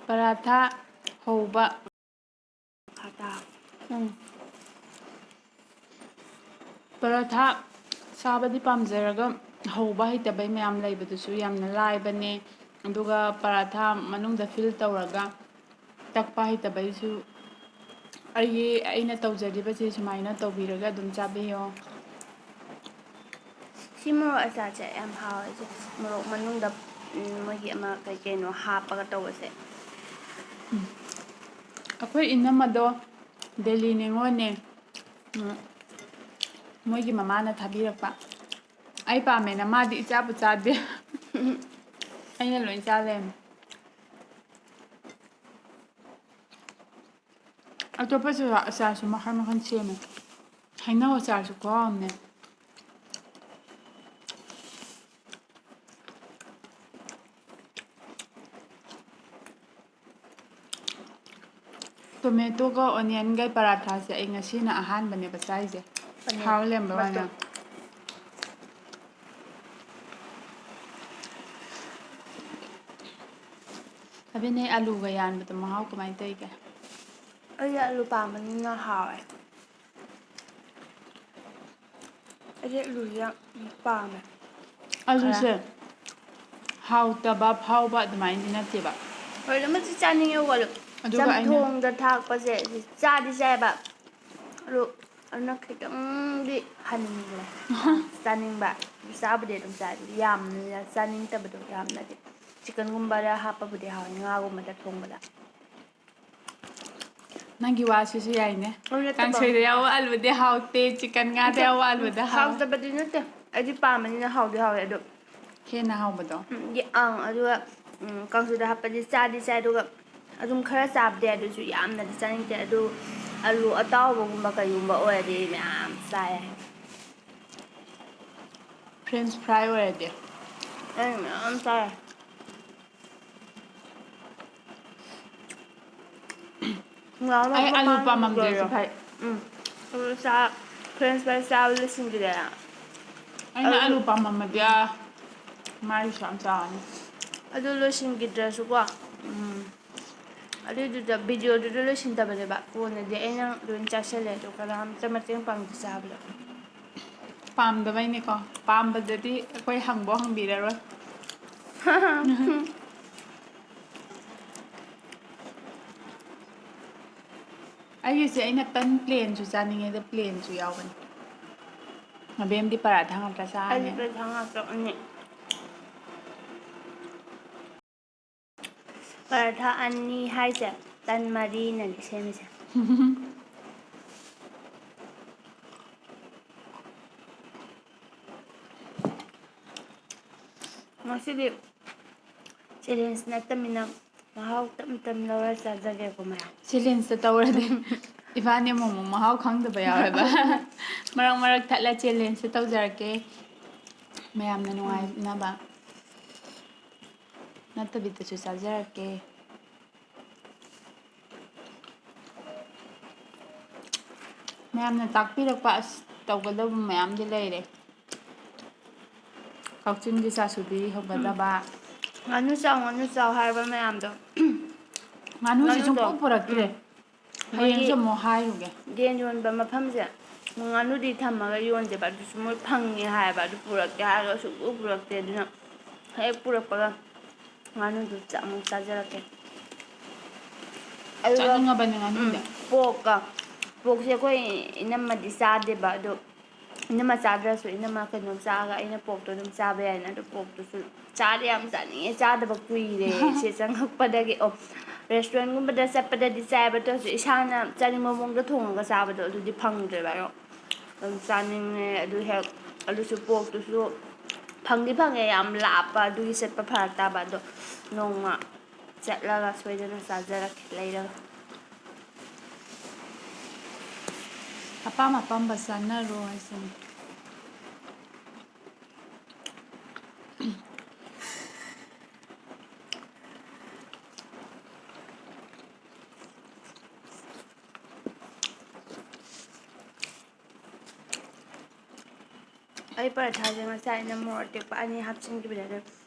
ꯄꯔꯥꯊꯥ ꯍꯧꯕ꯫ ꯈꯇꯥ꯫ ꯎꯝ꯫ ꯄꯔꯥꯊꯥ ꯁꯥꯕꯗꯤ ꯄꯥꯝꯖꯔꯒ ꯍꯧꯕ ꯍꯩꯇꯕꯩ ꯃꯌꯥꯝ ꯂꯩꯕꯗꯨꯁꯨ ꯌꯥꯝꯅ ꯂꯥꯏꯕꯅꯦ꯫ ꯑꯗꯨꯒ ꯄꯔꯥꯊꯥ ꯃꯅꯨꯡꯗ fill ꯇꯧꯔꯒ ꯇꯛꯄ ꯍꯩꯇꯕꯩꯁꯨ ꯑꯩꯒꯤ, ꯑꯩꯅ ꯇꯧꯖꯔꯤꯕꯁꯦ ꯁꯨꯃꯥꯏꯅ ꯇꯧꯕꯤꯔꯒ ꯑꯗꯨꯝ ꯆꯥꯕꯤꯌꯣ꯫ ꯁꯤ ꯃꯣꯔꯣꯛ ꯑꯆꯥꯔꯁꯦ ꯌꯥꯝ ꯍꯥꯎꯋꯦ꯫ ꯁꯤ ꯃꯣꯔꯣꯛ ꯃꯅꯨꯡꯗ, ꯎꯝ, ꯃꯣꯏꯒꯤ ꯑꯃ ꯀꯩ ꯀꯩꯅꯣ ꯍꯥꯞꯄꯒ ꯇꯧꯕꯁꯦ꯫ ꯎꯝ꯫ ꯑꯩꯈꯣꯏ ꯏꯅꯝꯃꯗꯣ ꯗꯦꯜꯂꯤ ꯅꯤꯉꯣꯜꯅꯦ꯫ ꯎꯝ꯫ ꯃꯣꯏꯒꯤ ꯃꯃꯥꯅ ꯊꯥꯕꯤꯔꯛꯄ꯫ ꯑꯩ ꯄꯥꯝꯃꯦꯅ ꯃꯥꯗꯤ ꯏꯆꯥꯕꯨ ꯆꯥꯗꯦ꯫ ꯑꯩꯅ ꯂꯣꯏ ꯆꯥ ꯂꯩꯔꯝꯃꯦ꯫ ꯑꯇꯣꯞꯄꯁꯨ ꯑꯆꯥꯔꯁꯨ ꯃꯈꯜ ꯃꯈꯜ ꯁꯦꯝꯃꯦ꯫ ꯍꯩꯅꯧ ꯑꯆꯥꯔꯁꯨ ꯈꯨꯍꯥꯎ ꯑꯃꯅꯦ꯫ Tomatoꯒ onionꯒ ꯄꯔꯥꯊꯥꯁꯦ ꯑꯩ ꯉꯁꯤꯅ ꯑꯍꯥꯟꯕꯅꯦꯕ ꯆꯥꯏꯁꯦ꯫ ꯄꯅꯤꯔ ꯍꯥꯎ ꯂꯩꯔꯝꯕ ꯋꯥꯅꯦ꯫ ꯃꯇꯨꯝ꯫ ꯑꯕꯦ, ꯅꯣꯏ ꯑꯂꯨꯒ ꯌꯥꯟꯕꯗꯣ ꯃꯍꯥꯎ ꯀꯃꯥꯏꯅ ꯇꯧꯔꯤꯒꯦ? ꯑꯩꯗꯤ ꯑꯂꯨ ꯄꯥꯝꯕꯅꯤꯅ ꯍꯥꯎꯋꯦ꯫ ꯑꯩꯗꯤ ꯑꯂꯨꯁꯦ ꯌꯥꯝ ꯄꯥꯝꯃꯦ꯫ ꯑꯂꯨꯁꯦ ꯈꯔ ꯍꯥꯎꯇꯕ ꯐꯥꯎꯕ ꯑꯗꯨꯃꯥꯏꯅꯗꯤ ꯅꯠꯇꯦꯕ꯫ ꯍꯣꯏ, ꯑꯃꯁꯨ ꯆꯥꯅꯤꯡꯉꯦꯕꯀꯣ, ꯑꯗꯣ ꯑꯗꯨꯒ ꯑꯩꯅ ꯆꯝꯊꯣꯡꯗ ꯊꯥꯛꯄꯁꯦ ꯆꯥꯗꯤ ꯆꯥꯏꯕ, ꯑꯗꯣ ꯑꯗꯨꯅ ꯈꯤꯇꯪꯗꯤ ꯍꯟꯈ꯭ꯔꯦ ꯆꯥꯅꯤꯡꯕ꯫ ꯆꯥꯕꯨꯗꯤ ꯑꯗꯨꯝ ꯆꯥꯏ, ꯌꯥꯝꯅ ꯆꯥꯅꯤꯡꯗꯕꯗꯣ, ꯌꯥꯝꯅꯗꯤ꯫ Chickenꯒꯨꯝꯕꯗ ꯍꯥꯞꯄꯕꯨꯗꯤ ꯍꯥꯎꯋꯦ, ꯉꯥꯒꯨꯝꯕꯗ ꯊꯣꯡꯕꯗ꯫ ꯅꯪꯒꯤ ꯋꯥꯁꯤꯁꯨ ꯌꯥꯏꯅꯦ꯫ ꯑꯣ, ꯅꯠꯇꯦ, ꯀꯥꯡꯁꯣꯏꯗ ꯌꯥꯎꯕ ꯑꯂꯨꯗꯤ ꯍꯥꯎꯇꯦ, ꯆꯤꯛꯀꯟ ꯉꯥꯗ ꯌꯥꯎꯕ ꯑꯂꯨꯗ ꯍꯥꯎ꯫ ꯍꯥꯎꯇꯕꯗꯤ ꯅꯠꯇꯦ, ꯑꯩꯗꯤ ꯄꯥꯝꯕꯅꯤꯅ ꯍꯥꯎꯗꯤ ꯍꯥꯎꯋꯦ ꯑꯗꯣ꯫ ꯍꯦꯟꯅ ꯍꯥꯎꯕꯗꯣ꯫ ꯎꯝ, ꯌꯦ-, ꯑꯪ, ꯑꯗꯨꯒ, ꯎꯝ, ꯀꯥꯡꯁꯣꯏꯗ ꯍꯥꯞꯄꯗꯤ ꯆꯥꯗꯤ ꯆꯥꯏ, ꯑꯗꯨꯒ ꯑꯗꯨꯝ ꯈꯔ ꯆꯥꯕꯗꯤ ꯌꯥꯏ, ꯑꯗꯨꯁꯨ ꯌꯥꯝꯅꯗꯤ ꯆꯥꯅꯤꯡꯗꯦ꯫ ꯑꯗꯨ ꯑꯂꯨ ꯑꯇꯥꯎꯕꯒꯨꯝꯕ ꯀꯩꯒꯨꯝꯕ ꯑꯣꯏꯔꯗꯤ ꯃꯌꯥꯝ ꯆꯥꯏ꯫ ꯐ꯭ꯔꯦꯟꯁ ꯐ꯭ꯔꯥꯏ ꯑꯣꯏꯔꯗꯤ꯫ ꯑꯩ ꯃꯌꯥꯝ ꯆꯥꯏ꯫ ꯉꯥꯎꯅ ꯑꯩ ꯑꯂꯨ ꯃꯃꯥꯡꯒꯤꯗꯣ꯫ ꯄꯥꯝꯃꯝꯗ꯭ꯔꯁꯨ ꯐꯩ꯫ ꯎꯝ꯫ ꯑꯗꯨ ꯆꯥ-, ꯐ꯭ꯔꯦꯟꯁ ꯐ꯭ꯔꯥꯏ ꯆꯥꯕ ꯂꯣꯏꯁꯤꯟꯈꯤꯗꯦꯅ꯫ ꯑꯩꯅ ꯑꯂꯨ- ꯑꯂꯨ ꯄꯥꯝꯃꯝꯃꯗꯤ ꯑꯥ ꯃꯥꯒꯤꯁꯨ ꯌꯥꯝ ꯆꯥꯔꯅꯤ꯫ ꯑꯗꯨ ꯂꯣꯏꯁꯤꯟꯈꯤꯗ꯭ꯔꯁꯨꯀꯣ, ꯎꯝ, ꯑꯗꯨꯏꯗꯨꯗ ꯚꯤꯗꯤꯑꯣꯗꯨꯗ ꯂꯣꯏꯁꯤꯟꯗꯕꯅꯦꯕ꯫ ꯀꯣꯟꯅꯗꯤ ꯑꯩꯅ ꯂꯣꯏ ꯆꯥꯁꯤꯜꯂꯦ, ꯑꯗꯣ ꯀꯅꯥꯝꯇ ꯃꯇꯦꯡ ꯄꯥꯡꯗꯦ ꯆꯥꯕꯗ꯫ ꯄꯥꯝꯗꯕꯩꯅꯤꯀꯣ꯫ ꯄꯥꯝꯕꯗꯗꯤ ꯑꯩꯈꯣꯏ ꯍꯪꯕꯧ ꯍꯪꯕꯤꯔꯔꯣꯏ꯫ ꯑꯩꯒꯤꯁꯦ ꯑꯩꯅ ꯇꯟ ꯄ꯭ꯂꯦꯟꯁꯨ ꯆꯥꯅꯤꯡꯉꯦ, ꯑꯗ ꯄ꯭ꯂꯦꯟꯁꯨ ꯌꯥꯎꯕꯅꯤ꯫ ꯑꯕꯦꯝꯗꯤ ꯄꯔꯥꯊꯥ ꯉꯥꯛꯇ ꯑꯩꯗꯤ ꯆꯥꯔꯅꯤ꯫ ꯄꯩꯁꯥ ꯉꯥꯛꯇ ꯑꯅꯤ꯫ ꯄꯔꯥꯊꯥ ꯑꯅꯤ ꯍꯥꯏꯁꯦ ꯇꯟ ꯃꯔꯤꯅꯅꯦ ꯁꯦꯝꯃꯤꯁꯦ꯫ ꯉꯁꯤꯗꯤ ꯆꯦꯂꯦꯟꯖ ꯅꯠꯇꯃꯤꯅ ꯃꯍꯥꯎ ꯇꯞ ꯇꯞ ꯂꯧꯔ ꯆꯥꯖꯒꯦꯀꯣ ꯃꯌꯥꯝ꯫ ꯆꯦꯂꯦꯟꯖꯇ ꯇꯧꯔꯗꯤ ꯏꯕꯥꯅꯤ ꯑꯃꯨꯛ ꯑꯃꯨꯛ ꯃꯍꯥꯎ ꯈꯪꯗꯕ ꯌꯥꯎꯋꯦꯕ꯫ ꯃꯔꯛ ꯃꯔꯛ ꯊꯠꯂ ꯆꯦꯂꯦꯟꯖꯇ ꯇꯧꯖꯔꯛꯀꯦ, ꯃꯌꯥꯝꯅ ꯅꯨꯡꯉꯥꯏꯅꯕ꯫ ꯅꯠꯇꯕꯤꯗꯁꯨ ꯆꯥꯖꯔꯛꯀꯦ꯫ ꯃꯌꯥꯝꯅ ꯇꯥꯛꯄꯤꯔꯛꯄ ꯑꯁ ꯇꯧꯒꯗꯕ ꯃꯌꯥꯝꯗꯤ ꯂꯩꯔꯦ꯫ ꯀꯛꯆꯤꯡꯒꯤ ꯆꯥꯁꯨꯕꯤ ꯍꯧꯒꯗꯕ꯫ ꯉꯥꯅꯨ ꯆꯥꯎ, ꯉꯥꯅꯨ ꯆꯥꯎ ꯍꯥꯏꯕ ꯃꯌꯥꯝꯗꯣ꯫ ꯉꯥꯅꯨꯁꯦ ꯉꯥꯅꯨꯗꯣ, ꯁꯨꯡꯄꯨ ꯄꯨꯔꯛꯇ꯭ꯔꯦ꯫ ꯎꯝ꯫ ꯍꯌꯦꯡꯁꯨ ꯃꯣꯏꯒꯤ ꯑꯃꯨꯛ ꯍꯥꯏꯔꯨꯒꯦ꯫ ꯌꯦꯟ ꯌꯣꯟꯕ ꯃꯐꯝꯁꯦ ꯉꯥꯅꯨꯗꯤ ꯊꯝꯃꯒ ꯌꯣꯟꯗꯦꯕ, ꯑꯗꯨꯁꯨ ꯃꯣꯏ ꯐꯪꯉꯦ ꯍꯥꯏꯌꯦꯕ, ꯑꯗꯨ ꯄꯨꯔꯛꯀꯦ ꯍꯥꯏꯔꯒ ꯁꯨꯡꯄꯨ ꯄꯨꯔꯛꯇꯦ꯫ ꯑꯗꯨꯅ ꯍꯦꯛ ꯄꯨꯔꯛꯄꯒ ꯉꯥꯅꯨꯗꯨ ꯆꯥ-, ꯑꯃꯨꯛ ꯆꯥꯖꯔꯛꯀꯦ꯫ ꯑꯗꯨꯒ, ꯆꯥꯅꯤꯡꯉꯕꯅꯦ ꯉꯥꯅꯨꯗꯤ꯫ ꯎꯝ, ꯄꯣꯛꯀ, ꯄꯣꯛꯁꯦ ꯑꯩꯈꯣꯏ ꯏꯅꯝꯃꯗꯤ ꯆꯥꯗꯦꯕ, ꯑꯗꯣ ꯏꯅꯝꯃ ꯆꯥꯗ꯭ꯔꯁꯨ ꯏꯅꯝꯃ ꯀꯩꯅꯣꯝ ꯆꯥꯔꯒ ꯑꯩꯅ porkꯇꯣ ꯑꯗꯨꯝ ꯆꯥꯕ ꯌꯥꯏꯅ꯫ ꯑꯗꯨ porkꯇꯨꯁꯨ ꯆꯥꯗꯤ ꯌꯥꯝ ꯆꯥꯅꯤꯡꯉꯦ, ꯆꯥꯗꯕ ꯀꯨꯏꯔꯦ꯫ ꯁꯤ ꯆꯪꯉꯛꯄꯗꯒꯤ꯫ ꯑꯣ, restaurantꯒꯨꯝꯕꯗ ꯆꯠꯄꯗꯗꯤ ꯆꯥꯏꯕ, ꯑꯗꯨ ꯑꯣꯏꯔꯁꯨ ꯏꯁꯥꯅ ꯆꯥꯅꯤꯡꯕ ꯃꯑꯣꯡꯗ ꯊꯣꯡꯉꯒ ꯆꯥꯕꯗꯣ ꯑꯗꯨꯗꯤ ꯐꯪꯗ꯭ꯔꯦꯕ꯫ ꯑꯗꯣ ꯑꯗꯨꯝ ꯆꯥꯅꯤꯡꯉꯦ꯫ ꯑꯗꯨ ꯍꯦꯛ, ꯑꯗꯨꯁꯨ porkꯇꯨꯁꯨ ꯐꯪꯗꯤ ꯐꯪꯉꯦ, ꯌꯥꯝ ꯂꯥꯞꯄ, ꯑꯗꯨꯒꯤ ꯆꯠꯄ ꯐꯔꯛ ꯇꯥꯕ꯫ ꯑꯗꯣ ꯅꯣꯡꯃ ꯆꯠꯂꯒ ꯁꯣꯏꯗꯅ ꯆꯥꯖꯔꯛꯀꯦ ꯂꯩꯔꯒ꯫ ꯑꯄꯥꯝ ꯑꯄꯥꯝꯕ ꯆꯥꯅꯔꯣ ꯍꯥꯏꯁꯤꯅꯤ꯫ ꯑꯩ ꯄꯔꯥꯊꯥꯁꯦ ꯉꯁꯥꯏ ꯑꯩꯅ ꯃꯣꯔꯣꯛ ꯑꯇꯦꯛꯄ ꯑꯅꯤ ꯍꯥꯞꯆꯤꯟꯈꯤꯕꯅꯦ, ꯑꯗꯣ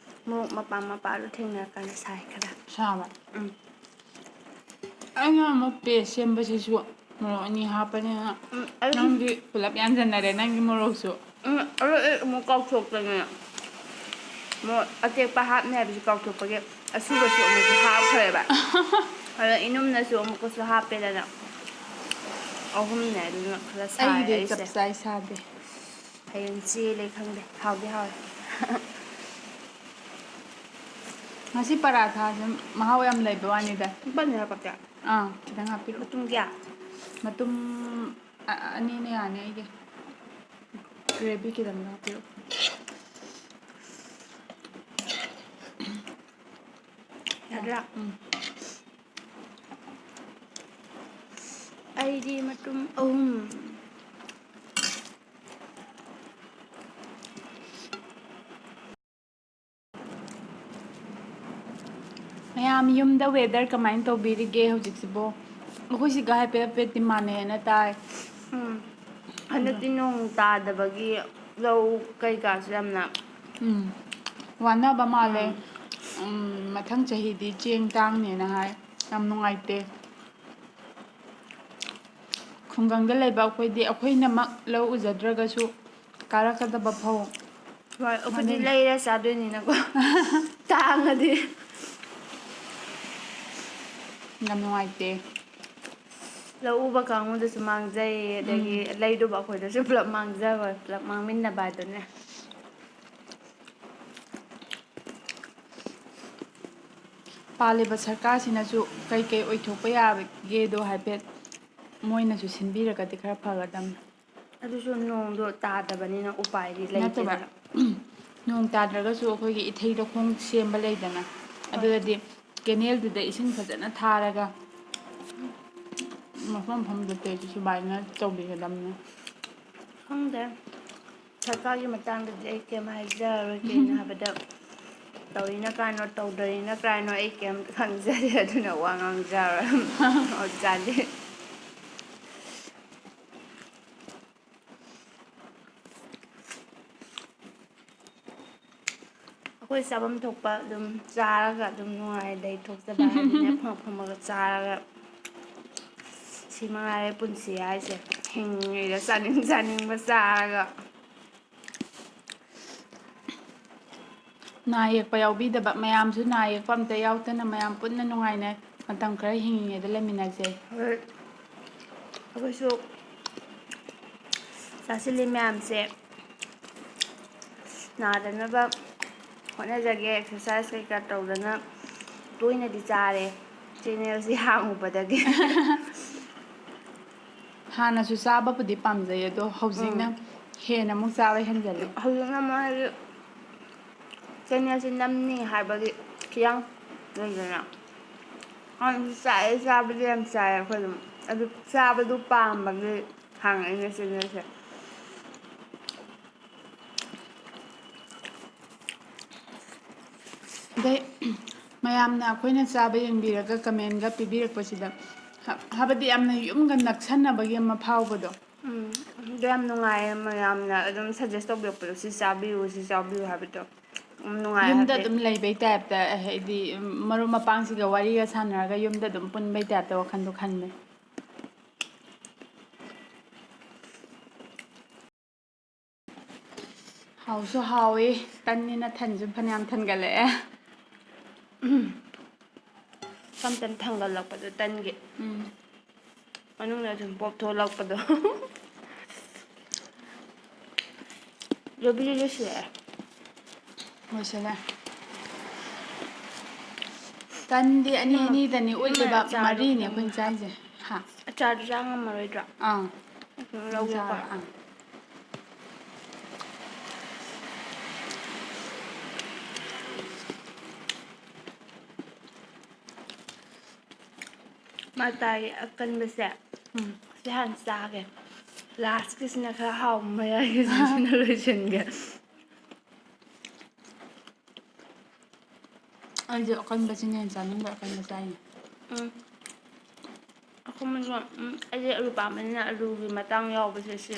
ꯃꯣꯔꯣꯛ ꯃꯄꯥ ꯃꯄꯥꯗꯣ ꯊꯦꯡꯅꯔꯀꯥꯟꯗ ꯁꯥꯏ ꯈꯔ꯫ ꯁꯥꯕ꯫ ꯎꯝ꯫ ꯑꯩꯅ ꯑꯃꯨꯛ paste ꯁꯦꯝꯕꯁꯤꯁꯨ ꯃꯣꯔꯣꯛ ꯑꯅꯤ ꯍꯥꯞꯄꯅꯤꯅ ꯎꯝ, ꯑꯩꯁꯨ ꯅꯪꯗꯤ ꯄꯨꯂꯞ ꯌꯥꯟꯁꯤꯟꯅꯔꯦ, ꯅꯪꯒꯤ ꯃꯣꯔꯣꯛꯁꯨ꯫ ꯎꯝ, ꯑꯗꯣ ꯑꯩ ꯑꯃꯨꯛ ꯀꯥꯎꯊꯣꯛꯇꯅ ꯃꯣꯔꯣꯛ ꯑꯇꯦꯛꯄ ꯍꯥꯞꯅꯤ ꯍꯥꯏꯕꯁꯤ ꯀꯥꯎꯊꯣꯛꯄꯒꯤ ꯑꯁꯨꯕꯁꯨ ꯑꯃꯨꯛꯁꯨ ꯍꯥꯞꯈ꯭ꯔꯦꯕ꯫ ꯑꯗꯣ ꯏꯅꯝꯅꯁꯨ ꯑꯃꯨꯛꯀꯁꯨ ꯍꯥꯞꯄꯦꯗꯅ꯫ ꯑꯍꯨꯝꯅꯦ, ꯑꯗꯨꯅ ꯈꯔ ꯁꯥꯏ ꯑꯩꯒꯤꯗꯤ ꯑꯩꯁꯦ꯫ ꯆꯞ ꯆꯥꯏ ꯁꯥꯗꯦ꯫ ꯍꯌꯦꯡ ꯆꯦꯜꯂꯦ ꯈꯪꯗꯦ꯫ ꯍꯥꯎꯗꯤ ꯍꯥꯎꯋꯦ꯫ ꯉꯁꯤ ꯄꯔꯥꯊꯥꯁꯦ ꯃꯍꯥꯎ ꯌꯥꯝ ꯂꯩꯕ ꯋꯥꯅꯤꯗ꯫ ꯕꯟ ꯍꯥꯞꯄꯛꯀꯦ꯫ ꯑꯥ, ꯈꯤꯇꯪ ꯍꯥꯞꯄꯤꯔꯛꯑꯣ꯫ ꯃꯇꯨꯝ ꯀꯌꯥ? ꯃꯇꯨꯝ ꯑ-, ꯑꯅꯤꯅ ꯌꯥꯅꯤ ꯑꯩꯒꯤ꯫ Gravy ꯈꯤꯇꯪꯒ ꯍꯥꯞꯄꯤꯔꯛꯑꯣ꯫ ꯌꯥꯗ꯭ꯔꯥ? ꯎꯝ꯫ ꯑꯩꯗꯤ ꯃꯇꯨꯝ ꯑꯍꯨꯝ꯫ ꯃꯌꯥꯝ ꯌꯨꯝꯗ weather ꯀꯃꯥꯏꯅ ꯇꯧꯕꯤꯔꯤꯒꯦ ꯍꯧꯖꯤꯛꯁꯤꯕꯣ? ꯑꯩꯈꯣꯏ ꯁꯤꯒ ꯍꯥꯏꯐꯦꯠ ꯍꯥꯏꯐꯦꯠꯇꯤ ꯃꯥꯟꯅꯩꯅ ꯇꯥꯏ꯫ ꯎꯝ꯫ ꯍꯟꯗꯛꯇꯤ ꯅꯣꯡ ꯇꯥꯗꯕꯒꯤ ꯂꯧ ꯀꯩꯀꯥꯁꯨ ꯌꯥꯝꯅ ꯎꯝ꯫ ꯋꯥꯅꯕ ꯃꯥꯜꯂꯦ꯫ ꯎꯝ꯫ ꯎꯝ, ꯃꯊꯪ ꯆꯍꯤꯗꯤ ꯆꯦꯡ ꯇꯥꯡꯅꯦꯅ ꯍꯥꯏ꯫ ꯌꯥꯝ ꯅꯨꯡꯉꯥꯏꯇꯦ꯫ ꯈꯨꯡꯒꯪꯗ ꯂꯩꯕ ꯑꯩꯈꯣꯏꯗꯤ, ꯑꯩꯈꯣꯏꯅꯃꯛ ꯂꯧ ꯎꯖꯗ꯭ꯔꯒꯁꯨ ꯀꯥꯔꯛꯀꯗꯕ ꯐꯧ꯫ ꯍꯣꯏ, ꯑꯩꯈꯣꯏꯗꯤ ꯃꯥꯅꯦ꯫ ꯂꯩꯔ ꯆꯥꯗꯣꯏꯅꯤꯅꯀꯣ꯫ ꯇꯥꯡꯉꯗꯤ꯫ ꯌꯥꯝ ꯅꯨꯡꯉꯥꯏꯇꯦ꯫ ꯂꯧ ꯎꯕ ꯀꯥꯡꯕꯨꯗꯁꯨ ꯃꯥꯡꯖꯩ, ꯑꯗꯒꯤ ꯎꯝ꯫ ꯂꯩꯔꯨꯕ ꯑꯩꯈꯣꯏꯗꯁꯨ ꯄꯨꯂꯞ ꯃꯥꯡꯖꯕ, ꯄꯨꯂꯞ ꯃꯥꯡꯃꯤꯟꯅꯕ ꯍꯥꯏꯗꯨꯅꯦ꯫ ꯄꯥꯜꯂꯤꯕ ꯁꯔꯀꯥꯔꯁꯤꯅꯁꯨ ꯀꯩ ꯀꯩ ꯑꯣꯏꯊꯣꯛꯄ ꯌꯥꯕꯒꯦꯗꯣ ꯍꯥꯏꯐꯦꯠ ꯃꯣꯏꯅꯁꯨ ꯁꯤꯟꯕꯤꯔꯒꯗꯤ ꯈꯔ ꯐꯒꯗꯝꯅꯤ꯫ ꯑꯗꯨꯁꯨ ꯅꯣꯡꯗꯣ ꯇꯥꯗꯕꯅꯤꯅ ꯎꯄꯥꯏꯗꯤ ꯅꯠꯇꯕ, ꯂꯩꯇꯦꯗꯅ꯫ ꯅꯣꯡ ꯇꯥꯗ꯭ꯔꯒꯁꯨ ꯑꯩꯈꯣꯏꯒꯤ ꯏꯊꯩ ꯂꯧꯈꯣꯡ ꯁꯦꯝꯕ ꯂꯩꯗꯅ, ꯍꯣꯏ꯫ ꯑꯗꯨꯗꯗꯤ ꯀꯦꯅꯦꯜꯗꯨꯗ ꯏꯁꯤꯡ ꯐꯖꯅ ꯊꯥꯔꯒ ꯃꯐꯝ ꯃꯐꯝꯗ ꯇꯧꯔꯤꯁꯦ ꯁꯨꯃꯥꯏꯅ ꯇꯧꯕꯤꯒꯗꯕꯅꯤ꯫ ꯈꯪꯗꯦ꯫ ꯁꯔꯀꯥꯔꯒꯤ ꯃꯇꯥꯡꯗꯗꯤ ꯑꯩ ꯀꯩꯝ ꯍꯥꯏꯖꯔꯔꯣꯏ꯫ ꯀꯩꯅꯣ ꯍꯥꯏꯕꯗ, ꯇꯧꯔꯤꯅ ꯀꯥꯏꯅꯣ, ꯇꯧꯗꯔꯤꯅ ꯀꯥꯏꯅꯣ, ꯑꯩ ꯀꯩꯝ ꯈꯪꯖꯗꯦ꯫ ꯑꯗꯨꯅ ꯋꯥ ꯉꯥꯡꯖꯔꯔꯣꯏ꯫ ꯑꯣꯖꯥꯗꯤ꯫ ꯑꯩꯈꯣꯏ ꯆꯥꯐꯝ ꯊꯣꯛꯄ ꯑꯗꯨꯝ ꯆꯥꯔꯒ ꯑꯗꯨꯝ ꯅꯨꯡꯉꯥꯏ ꯂꯩꯊꯣꯛꯆꯕ ꯍꯥꯏꯗꯨꯅꯦ꯫ ꯐꯝ ꯐꯝꯃꯒ ꯆꯥꯔꯒ, ꯁꯤ ꯃꯉꯥꯏꯔꯦ ꯄꯨꯟꯁꯤ ꯍꯥꯏꯁꯦ꯫ ꯍꯤꯡꯉꯤꯉꯩꯗ ꯆꯥꯅꯤꯡ ꯆꯥꯅꯤꯡꯕ ꯆꯥꯔꯒ꯫ ꯅꯥ ꯌꯦꯛꯄ ꯌꯥꯎꯕꯤꯗꯕ, ꯃꯌꯥꯝꯁꯨ ꯅꯥ ꯌꯦꯛꯄ ꯑꯝꯇ ꯌꯥꯎꯗꯅ ꯃꯌꯥꯝ ꯄꯨꯟꯅ ꯅꯨꯡꯉꯥꯏꯅ ꯃꯇꯝ ꯈꯔ ꯍꯤꯡꯉꯤꯉꯩꯗ ꯂꯩꯃꯤꯟꯅꯁꯦ꯫ ꯍꯣꯏ꯫ ꯑꯩꯈꯣꯏꯁꯨ ꯆꯥꯁꯤꯜꯂꯤ ꯃꯌꯥꯝꯁꯦ ꯅꯥꯗꯅꯕ ꯍꯣꯠꯅꯖꯒꯦ꯫ ꯑꯦꯛꯁꯔꯁꯥꯏꯁ ꯀꯩꯀꯥ ꯇꯧꯗꯅ ꯇꯣꯏꯅꯗꯤ ꯆꯥꯔꯦ, ꯆꯦꯅꯦꯜꯁꯤ ꯍꯥꯡꯉꯨꯕꯗꯒꯤ꯫ ꯍꯥꯟꯅꯁꯨ ꯆꯥꯕꯕꯨꯗꯤ ꯄꯥꯝꯖꯩ, ꯑꯗꯣ ꯍꯧꯖꯤꯛꯅ ꯎꯝ꯫ ꯍꯦꯟꯅ ꯑꯃꯨꯛ ꯆꯥꯕ ꯍꯦꯟꯖꯜꯂꯦ꯫ ꯍꯧꯖꯤꯛꯅ ꯑꯃꯨꯛ ꯍꯥꯏꯗꯤ ꯆꯦꯅꯦꯜꯁꯤ ꯅꯝꯅꯤ ꯍꯥꯏꯕꯒꯤ ꯈꯤꯌꯥꯡ ꯂꯩꯗꯅ꯫ ꯍꯥꯟꯅꯁꯨ ꯆꯥꯏꯑꯦ, ꯆꯥꯕꯗꯤ ꯌꯥꯝ ꯆꯥꯏ ꯑꯩꯈꯣꯏ ꯑꯗꯨꯝ꯫ ꯑꯗꯨ ꯆꯥꯕꯗꯨ ꯄꯥꯝꯕꯒꯤ ꯍꯥꯡꯉꯛꯏꯅꯦ ꯆꯦꯅꯦꯜꯁꯦ꯫ ꯑꯗꯩ ꯃꯌꯥꯝꯅ ꯑꯩꯈꯣꯏꯅ ꯆꯥꯕ ꯌꯦꯡꯕꯤꯔꯒ ꯀꯃꯦꯟꯒ ꯄꯤꯕꯤꯔꯛꯄꯁꯤꯗ, ꯍꯥ-, ꯍꯥꯏꯕꯗꯤ ꯌꯥꯝꯅ ꯌꯨꯝꯒ ꯅꯛꯁꯟꯅꯕꯒꯤ ꯑꯃ ꯐꯥꯎꯕꯗꯣ꯫ ꯎꯝ, ꯑꯗꯨ ꯌꯥꯝ ꯅꯨꯡꯉꯥꯏꯌꯦ, ꯃꯌꯥꯝꯅ ꯑꯗꯨꯝ suggest ꯇꯧꯕꯤꯔꯛꯄꯗꯣ, "ꯁꯤ ꯆꯥꯕꯤꯌꯨ, ꯁꯤ ꯆꯥꯕꯤꯌꯨ" ꯍꯥꯏꯕꯗꯣ꯫ ꯎꯝ, ꯅꯨꯡꯉꯥꯏ ꯌꯨꯝꯗ ꯍꯥꯏꯕꯗꯤ꯫ ꯑꯗꯨꯝ ꯂꯩꯕꯩ ꯇꯥꯏꯞꯇ, ꯍꯥꯏꯗꯤ, ꯃꯔꯨꯞ ꯃꯄꯥꯡꯁꯤꯡꯒ ꯋꯥꯔꯤꯒ ꯁꯥꯟꯅꯔꯒ ꯌꯨꯝꯗ ꯑꯗꯨꯝ ꯄꯨꯟꯕꯩ ꯇꯥꯏꯞꯇ ꯋꯥꯈꯟꯗꯣ ꯈꯟꯕꯩ꯫ ꯍꯥꯎꯁꯨ ꯍꯥꯎꯋꯤ, ꯇꯟꯅꯤꯅ ꯊꯟꯁꯨ ꯐꯅꯌꯥꯝ ꯊꯟꯒꯠꯂꯛꯑꯦ꯫ ꯁꯝꯇꯝ ꯊꯥꯡꯒꯠꯂꯛꯄꯗꯣ ꯇꯟꯒꯤ꯫ ꯎꯝ꯫ ꯃꯅꯨꯡꯗ ꯑꯗꯨꯝ ꯄꯣꯞ ꯊꯣꯛꯂꯛꯄꯗꯣ꯫ ꯂꯣꯏꯕꯨꯗꯤ ꯂꯣꯏꯁꯤꯜꯂꯛꯑꯦ꯫ ꯂꯣꯏꯁꯤꯜꯂꯦ꯫ ꯇꯟꯗꯤ ꯑꯅꯤ ꯏꯃꯥ, ꯑꯅꯤꯗꯅꯤ ꯏꯃꯥ, ꯎꯠꯂꯤꯕ, ꯑꯆꯥꯔꯗꯣ ꯃꯔꯤꯅꯦ ꯈꯤꯇꯪ ꯑꯩꯈꯣꯏꯅ ꯆꯥꯏꯁꯦ꯫ ꯍꯥ? ꯑꯆꯥꯔꯗꯨ ꯆꯥ ꯉꯝꯃꯔꯣꯏꯗ꯭ꯔꯣ? ꯑꯥ꯫ ꯑꯗꯨꯝ ꯑꯗꯨꯝ ꯂꯧꯒꯦꯀꯣ꯫ ꯆꯥꯔꯣ, ꯑꯥ꯫ ꯃꯇꯥꯏ ꯑꯀꯟꯕꯁꯦ꯫ ꯎꯝ꯫ ꯁꯤ ꯍꯥꯟꯅ ꯆꯥꯒꯦ꯫ ꯂꯥꯁꯀꯤꯁꯤꯅ ꯈꯔ ꯍꯥꯎꯕ, ꯃꯌꯥꯏꯒꯤꯁꯤꯅ ꯂꯣꯏꯁꯤꯟꯒꯦ꯫ ꯑꯩꯗꯤ ꯑꯀꯟꯕꯁꯤꯅ ꯍꯦꯟꯅ ꯆꯥꯅꯤꯡꯕ, ꯑꯀꯟꯕ ꯆꯥꯏꯅꯦ꯫ ꯎꯝ꯫ ꯑꯀꯟꯕꯁꯨ, ꯎꯝ, ꯑꯩꯗꯤ ꯑꯂꯨ ꯄꯥꯝꯕꯅꯤꯅ ꯑꯂꯨꯒꯤ ꯃꯇꯥꯡ ꯌꯥꯎꯕꯁꯦ ꯁꯤ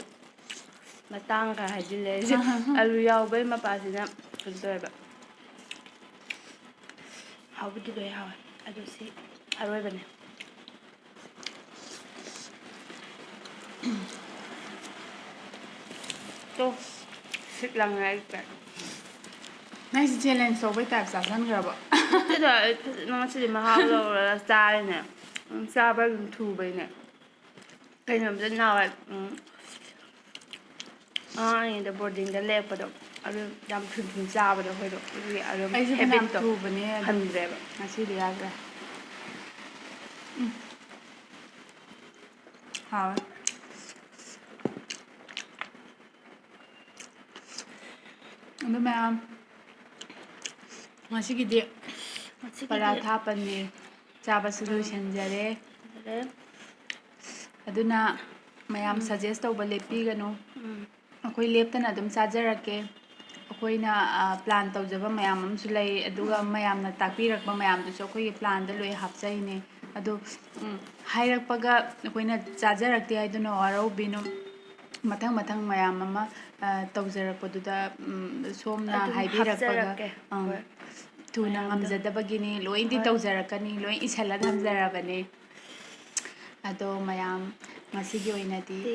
ꯃꯇꯥꯡꯒ ꯍꯥꯏꯖꯤꯜꯂꯦ ꯑꯩꯁꯦ꯫ ꯑꯂꯨ ꯌꯥꯎꯕꯩ ꯃꯄꯥꯁꯤꯅ ꯀꯩꯅꯣ ꯇꯧꯋꯦꯕ꯫ ꯍꯥꯎꯕꯨꯗꯤ ꯂꯣꯏ ꯍꯥꯎꯋꯦ꯫ ꯑꯗꯨ ꯁꯤ ꯑꯔꯣꯏꯕꯅꯦ꯫ ꯇꯣ, ꯁꯤꯠ ꯂꯪꯉꯦ ꯑꯩꯁꯦ꯫ ꯅꯪꯁꯦ challenge ꯇꯧꯕꯩ type ꯆꯥꯁꯟꯈ꯭ꯔꯕꯣ? ꯅꯠꯇꯦꯗ, ꯑꯩ ꯐꯖꯅ ꯉꯁꯤꯗꯤ ꯃꯍꯥꯎ ꯂꯧꯔꯒ ꯆꯥꯔꯤꯅꯦ꯫ ꯎꯝ, ꯆꯥꯕ ꯑꯗꯨꯝ ꯊꯨꯕꯩꯅꯦ꯫ ꯀꯩꯅꯣꯝꯇ ꯅꯍꯥꯟꯋꯥꯏ, ꯎꯝ, ꯑꯉꯥꯡ ꯑꯣꯏꯔꯤꯉꯩꯗ boardingꯗ ꯂꯩꯔꯛꯄꯗꯣ, ꯑꯗꯨ ꯌꯥꯝ ꯊꯨ ꯊꯨꯅ ꯆꯥꯕꯗꯣ ꯑꯩꯈꯣꯏꯗꯣ, ꯑꯗꯨꯒꯤ ꯑꯗꯨꯝ ꯑꯩꯁꯨ ꯐꯅꯌꯥꯝ habitꯇꯣ ꯊꯨꯕꯅꯦ ꯑꯗꯣ ꯍꯟꯈ꯭ꯔꯦꯕ꯫ ꯉꯁꯤꯗꯤ ꯌꯥꯗ꯭ꯔꯦ꯫ ꯎꯝ꯫ ꯍꯥꯎꯋꯦ꯫ ꯑꯗꯨ ꯃꯌꯥꯝ, ꯉꯁꯤꯒꯤꯗꯤ ꯉꯁꯤꯒꯤꯗꯤ ꯄꯔꯥꯊꯥ ꯄꯅꯤꯔ ꯆꯥꯕꯁꯨ ꯎꯝ꯫ ꯂꯣꯏꯁꯤꯟꯖꯔꯦ꯫ ꯐꯖꯔꯦ꯫ ꯑꯗꯨꯅ ꯃꯌꯥꯝ ꯎꯝ꯫ suggest ꯇꯧꯕ ꯂꯦꯞꯄꯤꯒꯅꯨ꯫ ꯎꯝ꯫ ꯑꯩꯈꯣꯏ ꯂꯦꯞꯇꯅ ꯑꯗꯨꯝ ꯆꯥꯖꯔꯛꯀꯦ꯫ ꯑꯩꯈꯣꯏꯅ, ꯑ, plan ꯇꯧꯖꯕ ꯃꯌꯥꯝ ꯑꯃꯁꯨ ꯂꯩ, ꯑꯗꯨꯒ ꯎꯝ꯫ ꯃꯌꯥꯝꯅ ꯇꯥꯛꯄꯤꯔꯛꯄ ꯃꯌꯥꯝꯗꯨꯁꯨ ꯑꯩꯈꯣꯏꯒꯤ planꯗ ꯂꯣꯏ ꯍꯥꯞꯆꯩꯅꯦ꯫ ꯑꯗꯣ, ꯎꯝ, ꯍꯥꯏꯔꯛꯄꯒ ꯑꯩꯈꯣꯏꯅ ꯆꯥꯖꯔꯛꯇꯦ ꯍꯥꯏꯗꯨꯅ ꯋꯥꯔꯧꯕꯤꯅꯨ꯫ ꯃꯊꯪ ꯃꯊꯪ ꯃꯌꯥꯝ ꯑꯃ, ꯑ, ꯇꯧꯖꯔꯛꯄꯗꯨꯗ, ꯎꯝ, ꯁꯣꯝꯅ ꯑꯗꯨꯝ ꯍꯥꯏꯕꯤꯔꯛꯄꯒ, ꯍꯥꯞꯆꯔꯛꯀꯦ꯫ ꯑꯪ, ꯍꯣꯏ꯫ ꯊꯨꯅ ꯃꯌꯥꯝꯗꯣ꯫ ꯉꯝꯖꯗꯕꯒꯤꯅꯤ, ꯂꯣꯏꯅꯗꯤ ꯍꯣꯏ꯫ ꯇꯧꯖꯔꯛꯀꯅꯤ, ꯂꯣꯏ ꯏꯁꯜꯂ ꯊꯝꯖꯔꯕꯅꯦ꯫ ꯑꯗꯣ ꯃꯌꯥꯝ, ꯉꯁꯤꯒꯤ ꯑꯣꯏꯅꯗꯤ ꯇꯤ꯫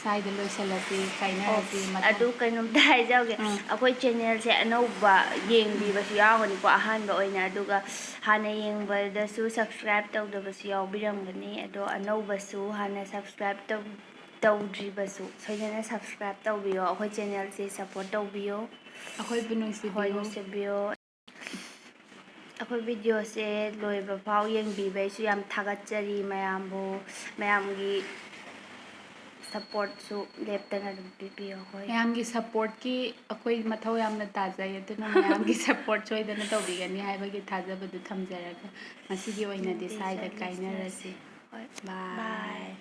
ꯁ꯭ꯋꯥꯏꯗ ꯂꯣꯏꯁꯤꯜꯂꯁꯤ, ꯀꯥꯏꯅꯔꯁꯤ꯫ ꯑꯣ, ꯃꯊꯪ ꯑꯗꯨ ꯀꯩꯅꯣꯝꯇ ꯍꯥꯏꯖꯍꯧꯒꯦ꯫ ꯎꯝ꯫ ꯑꯩꯈꯣꯏ ꯆꯦꯅꯦꯜꯁꯦ ꯑꯅꯧꯕ ꯌꯦꯡꯕꯤꯕꯁꯨ ꯌꯥꯎꯒꯅꯤꯀꯣ, ꯑꯍꯥꯟꯕ ꯑꯣꯏꯅ꯫ ꯑꯗꯨꯒ ꯍꯥꯟꯅ ꯌꯦꯡꯕꯗꯁꯨ ꯁꯕꯁꯀ꯭ꯔꯥꯏꯞ ꯇꯧꯗꯕꯁꯨ ꯌꯥꯎꯕꯤꯔꯝꯒꯅꯤ꯫ ꯑꯗꯣ ꯑꯅꯧꯕꯁꯨ ꯍꯥꯟꯅ ꯁꯕꯁꯀ꯭ꯔꯥꯏꯞ ꯇꯧ-, ꯇꯧꯗ꯭ꯔꯤꯕꯁꯨ ꯁꯣꯏꯗꯅ ꯁꯕꯁꯀ꯭ꯔꯥꯏꯞ ꯇꯧꯕꯤꯌꯣ꯫ ꯑꯩꯈꯣꯏ ꯆꯦꯅꯦꯜꯁꯦ ꯁꯞꯄꯣꯔꯠ ꯇꯧꯕꯤꯌꯣ꯫ ꯑꯩꯈꯣꯏꯕꯨ ꯍꯣꯏ, ꯅꯨꯡꯁꯤꯕꯤꯌꯨ꯫ ꯅꯨꯡꯁꯤꯕꯤꯌꯣ꯫ ꯑꯩꯈꯣꯏ ꯚꯤꯗꯤꯑꯣꯁꯦ ꯂꯣꯏꯕ ꯐꯥꯎ ꯌꯦꯡꯕꯤꯕꯩꯁꯨ ꯌꯥꯝ ꯊꯥꯒꯠꯆꯔꯤ ꯃꯌꯥꯝꯕꯨ꯫ ꯃꯌꯥꯝꯒꯤ ꯁꯞꯄꯣꯔꯠꯁꯨ ꯂꯦꯞꯇꯅ ꯑꯗꯨꯝ ꯄꯤꯕꯤꯌꯣ꯫ ꯍꯣꯏ꯫ ꯃꯌꯥꯝꯒꯤ ꯁꯞꯄꯣꯔꯠꯀꯤ ꯑꯩꯈꯣꯏ ꯃꯊꯧ ꯌꯥꯝꯅ ꯇꯥꯖꯩ, ꯑꯗꯨꯅ ꯃꯌꯥꯝꯒꯤ ꯁꯞꯄꯣꯔꯠ ꯁꯣꯏꯗꯅ ꯇꯧꯕꯤꯒꯅꯤ ꯍꯥꯏꯕꯒꯤ ꯊꯥꯖꯕꯗꯨ ꯊꯝꯖꯔꯒ ꯉꯁꯤꯒꯤ ꯑꯣꯏꯅꯗꯤ ꯎꯝ, ꯁ꯭ꯋꯥꯏꯗ ꯂꯣꯏꯁꯤꯜꯂꯁꯤ꯫ ꯀꯥꯏꯅꯔꯁꯤ꯫ ꯍꯣꯏ꯫ ꯕꯥꯏ꯫ ꯕꯥꯏ꯫